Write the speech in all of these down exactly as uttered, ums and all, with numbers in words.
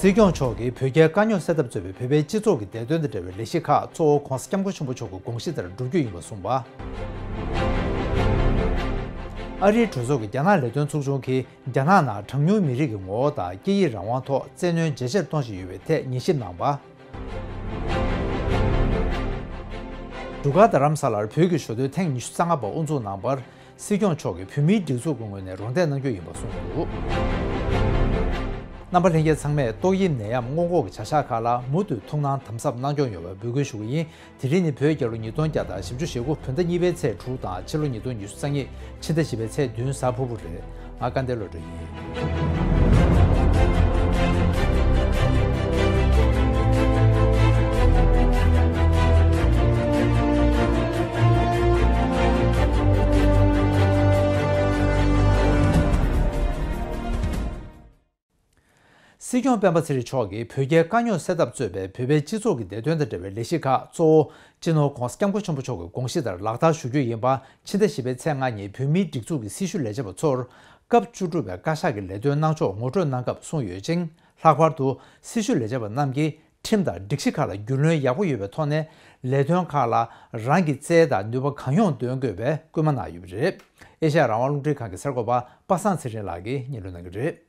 སྲིད་སྐྱོང་མཆོག་གིས་བོད་རྒྱའི་དཀའ་རྙོག་སེལ་ཐབས་གཙོས་པའི་བོད་པའི་སྤྱི་ཚོགས་ཀྱི་བདེ་དོན་དང་འབྲེལ་བའི་ལས་གཞི་ཁག་གཙོ་བོ་༧གོང་ས་༧སྐྱབས་མགོན་ཆེན་པོ་མཆོག་གི་དགོངས་གཞི་ལྟར་བསྒྲུབ་རྒྱུ་ཡིན་པ་གསུངས་པ། ཨ་རིའི་གྲོས་ཚོགས་ཀྱི་རྒྱ་ནག་ལས་དོན་ཚོགས་ཆུང་གིས་རྒྱ་ནག་ནང་གྲངས་ཉུང་མི་རིགས་ཀྱི་ངོ་བོ་དང་སྐད་ཡིག་རང་དབང་ཐོག་བཙན་གནོན་ཇེ་ཆེར་གཏོང་བཞིན་ཡོད་པའི་ཐད་ངེས་ཞིབ་གནང་པ། འབྲུག་སྒར་རྡ་རམ་ས་ལར་བོད་ཀྱི་ཞོ་སྟོན་ཐེངས་ཉི་ཤུ་རྩ་ལྔ་པ་དབུ་འཛུགས་གནང་བར། སྲིད་སྐྱོང་མཆོག་གིས་བོད་མིའི་སྒྲིག་འཛུགས་ཀྱི་ངོས་ནས་རོགས་འདེགས་གནང་རྒྱུ་ཡིན་པ་གསུངས་འདུག་རྣམ་པ་ལྷན་རྒྱས་ཚང་མས་ཏོག་དབྱིབས་ནད་ཡམས་སྔོན་འགོག་གི་བྱ་གཞག་ཁག་ལ་མུ་མཐུད་ཐུགས་སྣང་དམ་ཟབ་གནང་སྐྱོང་ཡོང་བའི་འབོད་སྐུལ་ཞུ་གི་ཡིན། དེ་རིང་ནི་བོད་རྒྱལ་ལོ་ཉིས་སྟོང་བརྒྱ་དང་བཞི་བཅུ་ཞེ་དགུ་བོད་ཟླ་གཉིས་པའི་ཚེས་དྲུག་དང་ཕྱི་ལོ་ཉིས་སྟོང་ཉི་ཤུ་རྩ་གཉིས་ཕྱི་ཟླ་བཞི་པའི་ཚེས་བདུན་གཟའ་ཕུར་བུ་རེད། ང་སྐལ་ལྡན་བློ་གྲོས་ཡིན། སྲིད་སྐྱོང་སྤེན་པ་ཚེ་རིང་མཆོག་གིས་བོད་རྒྱའི་དཀའ་རྙོག་སེལ་ཐབས་གཙོས་པའི་བོད་པའི་སྤྱི་ཚོགས་ཀྱི་བདེ་དོན་དང་འབྲེལ་བའི་ལས་གཞི་ཁག་གཙོ་བོ་སྤྱི་ནོར་༧གོང་ས་༧སྐྱབས་མགོན་ཆེན་པོ་མཆོག་གི་དགོངས་གཞི་ལྟར་ལག་བསྟར་ཞུ་རྒྱུ་ཡིན་པ་ཕྱི་ཟླ་བཞི་པའི་ཚེས་ལྔ་ཉིན་བོད་མིའི་སྒྲིག་འཛུགས་ཀྱི་སྲི་ཞུ་ལས་བྱེད་པ་ཚོར་སྐབས་བཅུ་དྲུག་པའི་བཀའ་ཤག་གི་ལས་དོན་གནང་ཕྱོགས་ངོ་སྤྲོད་གནང་སྐབས་གསུངས་ཡོད་ཅིང་། ལྷག་པར་དུ་སྲི་ཞུ་ལས་བྱེད་པ་རྣམས་ཀྱིས་ཁྲིམས་དང་སྒྲིག་གཞི་ཁག་ལ་རྒྱུས་ལོན་ཡག་པོ་ཡོད་པའི་ཐོག་ནས་ལས་དོན་ཁག་ལ་རང་གི་རྩལ་དང་ནུས་པ་གང་ཡོང་འདོན་དགོས་པའི་སྐུལ་མ་གནང་ཡོད་པ་རེད། ཨེ་ཤ་ཡ་རང་དབང་རླུང་འཕྲིན་ཁང་གི་གསར་འགོད་པ་པ་སངས་ཚེ་རིང་ལགས་ཀྱིས་སྙན་སྒྲོན་གནང་གི་རེད།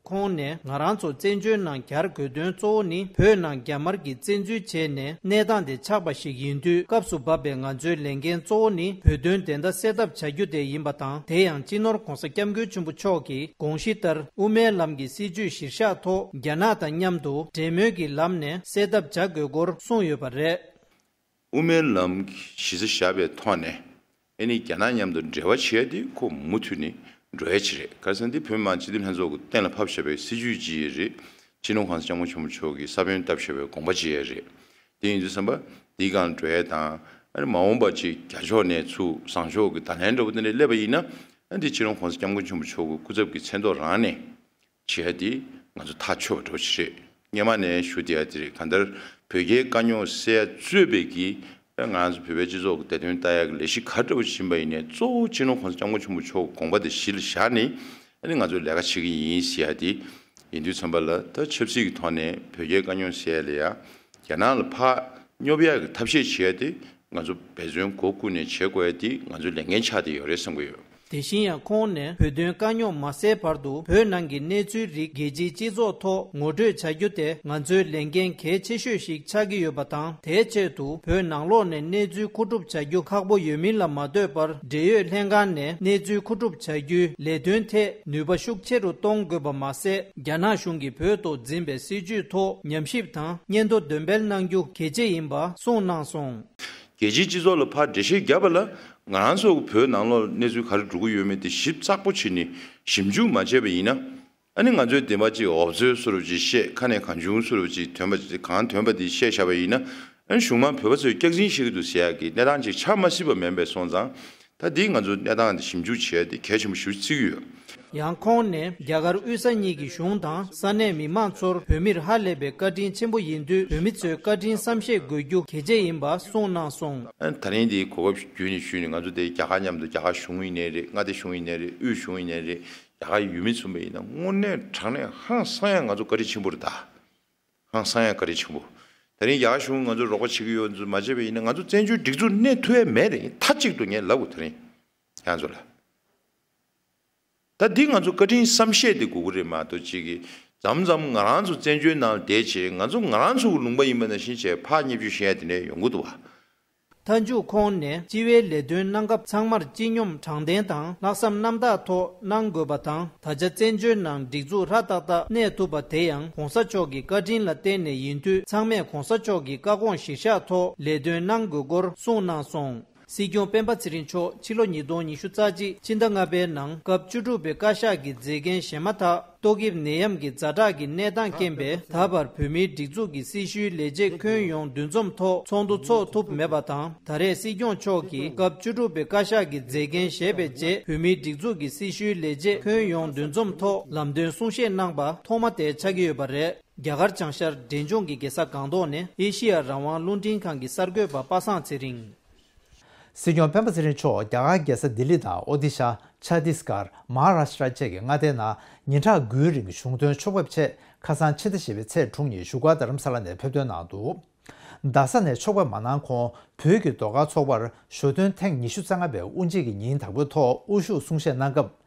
ཁོང་ནས་ང་རང་ཚོ་བཙན་བྱོལ་ནང་གྱར་དགོས་དོན་གཙོ་བོ་ནི་བོད་ནང་རྒྱ་དམར་གྱིས་བཙན་འཛུལ་བྱས་ནས་གནས་སྟངས་དེ་ཆགས་པ་ཞིག་ཡིན་དུས། སྐབས་སུ་བབས་པའི་ང་ཚོའི་ལས་འགན་གཙོ་བོ་ནི་བོད་དོན་བདེན་མཐའ་གསལ་ཐབས་བྱ་རྒྱུ་དེ་ཡིན་པ་དང་། དེ་ཡང་སྤྱི་ནོར་༧གོང་ས་༧སྐྱབས་མགོན་ཆེན་པོ་མཆོག་གི་དགོངས་གཞི་ལྟར་དབུ་མའི་ལམ་གྱི་སྲིད་བྱུས་གཞིར་བཞག་ཐོག་རྒྱ་ནག་དང་མཉམ་དུ་འབྲེལ་མོལ་གྱི་ལམ་ནས་གསལ་ཐབས་བྱ་དགོས་སྐོར་གསུངས་ཡོད་པ་རེད། དབུ་མའི་ལམ་གྱི་གཞི་རྩ་བཞག་པའི་ཐོག་ནས། ཨེ་ནི་རྒྱ་ནག་མཉམ་དུ་འབྲེལ་བ་བྱེད་ཡ་དེ་ཁོ་མུ་མཐུད་ནས་འགྲོ་ཡ་ཅིག་རེད། ག་རེ་ཟེར་ན་འདི་བོད་མི་མང་སྤྱི་འཐུས་ལྷན་ཚོགས་ཀྱི་གཏན་ལ་ཕབ་བཞག་པའི་སྲིད་བྱུས་ཅིག་རེད། སྤྱི་ནོར་༧གོང་ས་༧སྐྱབས་མགོན་ཆེན་པོ་མཆོག་གིས་ས་བོན་བཏབ་བཞག་པའི་དགོངས་པ་བཞེས་ཡ་རེད། དེ་ཡིན་དུས་ཙམ་པ་འདིའི་སྒང་འགྲོ་ཡ་དང་། ཨ་ནི་མ་འོངས་པ་ཅིག་རྒྱ་ཕྱོགས་ནས་ཚུར་བཟང་ཕྱོགས་ཀྱི་བརྡ་ལན་འདྲ་པོ་དེ་འདྲ་སླེབས་པ་ཡིན་ན། ཨ་འདི་སྤྱི་ནོར་༧གོང་ས་༧སྐྱབས་མགོན་ཆེན་པོ་མཆོག་གི་སྐུ་ཚབ་ཀྱི་མཚན་ཐོག་རང་ནས་བྱེད་ཡ་དེ་ང་ཚོ་ཐག་ཆོད་པ་འདྲ་པོ་ཞིག་རེད། སྔོན་མ་ནས་ཞུ་བསྡད་ཡ་དེ་རེད། གང་ལྟར་བོད་རྒྱའི་དཀའ་རྙོག་སེལ་ཡ་གཙོས་པའི་གི་ང་ཚོ་བོད་པའི་སྤྱི་ཚོགས་ཀྱི་བདེ་དོན་ལྟ་ཡ་གི་ལས་གཞི་ག་འདྲ་པོ་ཞིག་ཡིན་པ་ཡིན་ནའི་གཙོ་བོ་སྤྱི་ནོར་༧གོང་ས་༧སྐྱབས་མགོན་ཆེན་པོ་མཆོག་གི་དགོངས་པ་དེ་གཞི་ལ་བཞག་ནས་ཨ་ནི་ང་ཚོས་ལས་ཀ་བྱེད་ཀྱི་ཡིན་ཟེར་ཡ་དེ་ཡིན་དུས་ཙམ་པ་ལ། ད་ཆབ་སྲིད་ཀྱི་ཐོག་ནས་བོད་རྒྱའི་དཀའ་རྙོག་སེལ་ཡ་ལ་ཡ་རྒྱ་ནག་ལ་ཕར་སྙོབ་ཡ་གི་ཐབས་ཤེས་བྱེད་ཡ་དེ་ང་ཚོ་འབད་བརྩོན་སྒོ་ཀུན་ནས་བྱེད་དགོས་ཡ་དེ་ང་ཚོའི་ལས་འགན་ཆགས་བསྡད་ཡོད་རེད་བསམ་གྱི་ཡོད། དེ་བཞིན་ཡང་ཁོང་ནས་བོད་དོན་དཀའ་རྙོག་མ་སེལ་བར་དུ་བོད་ནང་གི་གནས་ཚུལ་རིགས་རྒྱལ་སྤྱིའི་སྤྱི་ཚོགས་ཐོག་ངོ་སྤྲོད་བྱ་རྒྱུ་དེ་ང་ཚོའི་ལས་འགན་གལ་ཆེ་ཤོས་ཤིག་ཆགས་ཀྱི་ཡོད་པ་དང་། དེའི་ཆེད་དུ་བོད་ནང་ལོགས་ནས་གནས་ཚུལ་མཁོ་སྒྲུབ་བྱ་རྒྱུ་ཁག་པོ་ཡོད་མིན་ལ་མ་ལྟོས་པར། འབྲེལ་ཡོད་ལྷན་ཁང་ནས་གནས་ཚུལ་མཁོ་སྒྲུབ་བྱ་རྒྱུའི་ལས་དོན་ཐད་ནུས་པ་ཤུགས་ཆེ་རུ་གཏོང་དགོས་པ་མ་ཟད། རྒྱ་ནག་གཞུང་གིས་བོད་ཐོག་འཛིན་པའི་སྲིད་བྱུས་ཐོག་ཉམས་ཞིབ་དང་སྙན་ཐོ་འདོན་སྤེལ་གནང་རྒྱུ་གལ་ཆེ་ཡིན་པ་གསུངས་གནང་སོང་། རྒྱལ་སྤྱིའི་སྤྱི་ཚོགས་ལ་ཕར་འགྲེལ་བཤད་བརྒྱབ་པ་ལ། ང་རང་ཚོ་བོད་ནང་ལོགས་གནས་ཚུལ་ག་རེ་འགྲོ་གི་ཡོད་མེད་དེ་ཞིབ་ཚགས་པོ་བྱས་ནས་ཞིབ་འཇུག་མ་བྱས་པ་ཡིན་ན། ཨ་ནི་ང་ཚོའི་བདེན་པ་ཅིག་འོབ་ཚོད་བཟོ་འདྲ་ཅིག་བཤད། ཁ་ནས་གང་བྱུང་བཟོ་འདྲ་ཅིག་ཐོན་པ་ཅིག་གང་ཐོན་པ་དེ་བཤད་བཞག་པ་ཡིན་ན། ཨ་ནི་གཞུང་མང་བོད་པ་ཚོས་སྐྱག་རྫུན་བཤད་ཀྱི་འདུག་ཟེར་ཡག་གི་གནས་སྟངས་ཅིག་ཆགས་མ་སྲིད་པ་མིན་པ་སོང་ཙང་། ད་འདི་ང་ཚོ་གནས་སྟངས་འདི་ཞིབ་འཇུག་བྱས་ཏེ་གལ་ཆེན་པོ་ཞེ་པོ་བརྩི་གི་ཡོད། ཡང་ཁོང་ནས་རྒྱ་གར་དབུས་ས་གཉིས་ཀྱི་གཞུང་དང་ས་གནས་མི་མང་ཚོར་བོད་མིར་ཧ་ལས་པའི་བཀའ་དྲིན་ཆེན་པོ་ཡིན་དུས། བོད་མི་ཚོས་བཀའ་དྲིན་བསམ་ཤེས་དགོས་རྒྱུ་གལ་ཆེ་ཡིན་པ་གསུངས་གནང་སོང་། ཨ་ནི་ད་རིང་འདི་གོ་སྐབས་བརྒྱུད་ནས་ཞུས་ནས། ང་ཚོ་དེ་རྒྱ་གར་མཉམ་དུ། རྒྱ་གར་གཞུང་ཡིན་ནའི་རེད། མངའ་སྡེ་གཞུང་ཡིན་ནའི་རེད། དབུས་གཞུང་ཡིན་ནའི་རེད། རྒྱ་གར་ཡུལ་མི་མཚོན་པ་ཡིན་ན་དངོས་གནས་དྲང་གནས་ཧང་སང་ཡག་ང་ཚོ་བཀའ་དྲིན་ཆེན་པོ་རེད་ད། ཧང་སང་ཡག་བཀའ་དྲིན་ཆེན་པོ། ད་རིང་རྒྱ་གར་གཞུང་ང་ཚོ་རོགས་པ་བྱེད་ཀྱི་ཡོད་ཚུལ་མ་བྱས་པ་ཡིན་ན། ང་ཚོ་བཙན་བྱོལ་སྒྲིག་འཛུགས་གནས་ཐུབ་ཡ་མེད་རེད། མཐའ་གཅིག་ཏུ་ངས་ལབ་དགོས། ད་རིང་ཁྱེད་ཚོ་ལ། ད་འདི་ང་ཚོ་བཀའ་དྲིན་བསམ་ཤེས་དེ་དགོས་ཀྱི་རེད་མ་གཏོགས། གཅིག་གིས་མཚམས་མཚམས་ང་རང་ཚོ་བཙན་བྱོལ་ནང་ལ་བསྡད་བྱས། ང་ཚོ་ང་རང་ཚོ་གི་ལུང་པ་ཡིན་པ་ནང་བཞིན་བྱས་ཕར་བརྙས་བཅོས་བྱེད་ཡ་དེ་འདྲ་ཡོང་གི་འདུག་བ། མཐའ་མཇུག་ཁོང་ནས་སྤྱི་བའི་ལས་དོན་གནང་སྐབས་ཚང་མར་སྤྱི་སྙོམས་དྲང་བདེན་དང་ལྷག་བསམ་རྣམ་དག་ཐོག་གནང་དགོས་པ་དང་། ད་ཆ་བཙན་བྱོལ་ནང་སྒྲིག་འཛུགས་སྲ་ཐག་ཐག་གནས་ཐུབ་པ་དེ་ཡང་གོང་ས་མཆོག་གི་བཀའ་དྲིན་ལ་བརྟེན་ནས་ཡིན་དུས། ཚང་མས་གོང་ས་མཆོག་གི་བཀའ་དགོངས་གཞིར་བཞག་ཐོག་ལས་དོན་གནང་དགོས་སྐོར་གསུངས་གནང་སོང་། སྲིད་སྐྱོང་སྤེན་པ་ཚེ་རིང་མཆོག་ཕྱི་ལོ་ཉིས་སྟོང་ཉི་ཤུ་རྩ་གཅིག་ཕྱི་ཟླ་ལྔ་པའི་ནང་སྐབས་བཅུ་དྲུག་པའི་བཀའ་ཤག་གི་མཛད་འགན་བཞེས་མ་ཐག་ཏོག་དབྱིབས་ནད་ཡམས་ཀྱི་ཛ་དྲག་གི་གནས་སྟངས་རྐྱེན་པས། ད་བར་བོད་མིའི་སྒྲིག་འཛུགས་ཀྱི་སྲི་ཞུའི་ལས་བྱེད་ཁྱོན་ཡོངས་འདུ་འཛོམས་ཐོག་ཚོགས་འདུ་འཚོགས་ཐུབ་མེད་པ་དང་། ད་རེས་སྲིད་སྐྱོང་མཆོག་གིས་སྐབས་བཅུ་དྲུག་པའི་བཀའ་ཤག་གི་མཛད་འགན་བཞེས་པའི་རྗེས། བོད་མིའི་སྒྲིག་འཛུགས་ཀྱི་སྲི་ཞུའི་ལས་བྱེད་ཁྱོན་ཡོངས་འདུ་འཛོམས་ཐོག་ལམ་སྟོན་གསུང་བཤད་གནང་པ་ཐོག་མ་དེ་ཆགས་ཀྱི་ཡོད་པ་རེད། རྒྱ་གར་བྱང་ཤར་འབྲས་ལྗོངས་ཀྱི་རྒྱལ་ས་སྒང་ཏོག་ནས་ཨེ་ཤི་ཡ་རང་དབང་རླུང་འཕྲིན་ཁང་གི་གསར་འགོད་པ་པ་སངས་ཚེ་རིང་། སྲིད་སྐྱོང་སྤེན་པ་ཚེ་རིང་མཆོག་རྒྱ་གར་རྒྱལ་ས་ལྡི་ལི་དང་ཨོ་དི་ཤ། ཆ་ཏིས་གྷར། མ་ཧཱ་རཱཤ་ཏྲ་བཅས་ཀྱི་མངའ་སྡེའི་ནང་ཉིན་གྲངས་དགུའི་རིང་གི་གཞུང་དོན་ཕྱོགས་ཕེབས་ཆེད་ ཁ་སང་ཕྱི་ཟླ་བཞི་པའི་ཚེས་དྲུག་ཉིན་བཞུགས་སྒར་རྡ་རམ་ས་ལ་ནས་ཕེབས་ཐོན་གནང་འདུག་རྡ་ས་ནས་ཕྱོགས་ཕེབས་མ་གནང་གོང་བོད་ཀྱི་ཟློས་གར་ཚོགས་པར་ཞོ་སྟོན་ཐེངས་ཉི་ཤུ་རྩ་ལྔ་པའི་དབུ་འབྱེད་ཀྱི་ཉིན་དང་པོའི་ཐོག་དབུ་བཞུགས་གསུང་བཤད་གནང་སྐབས།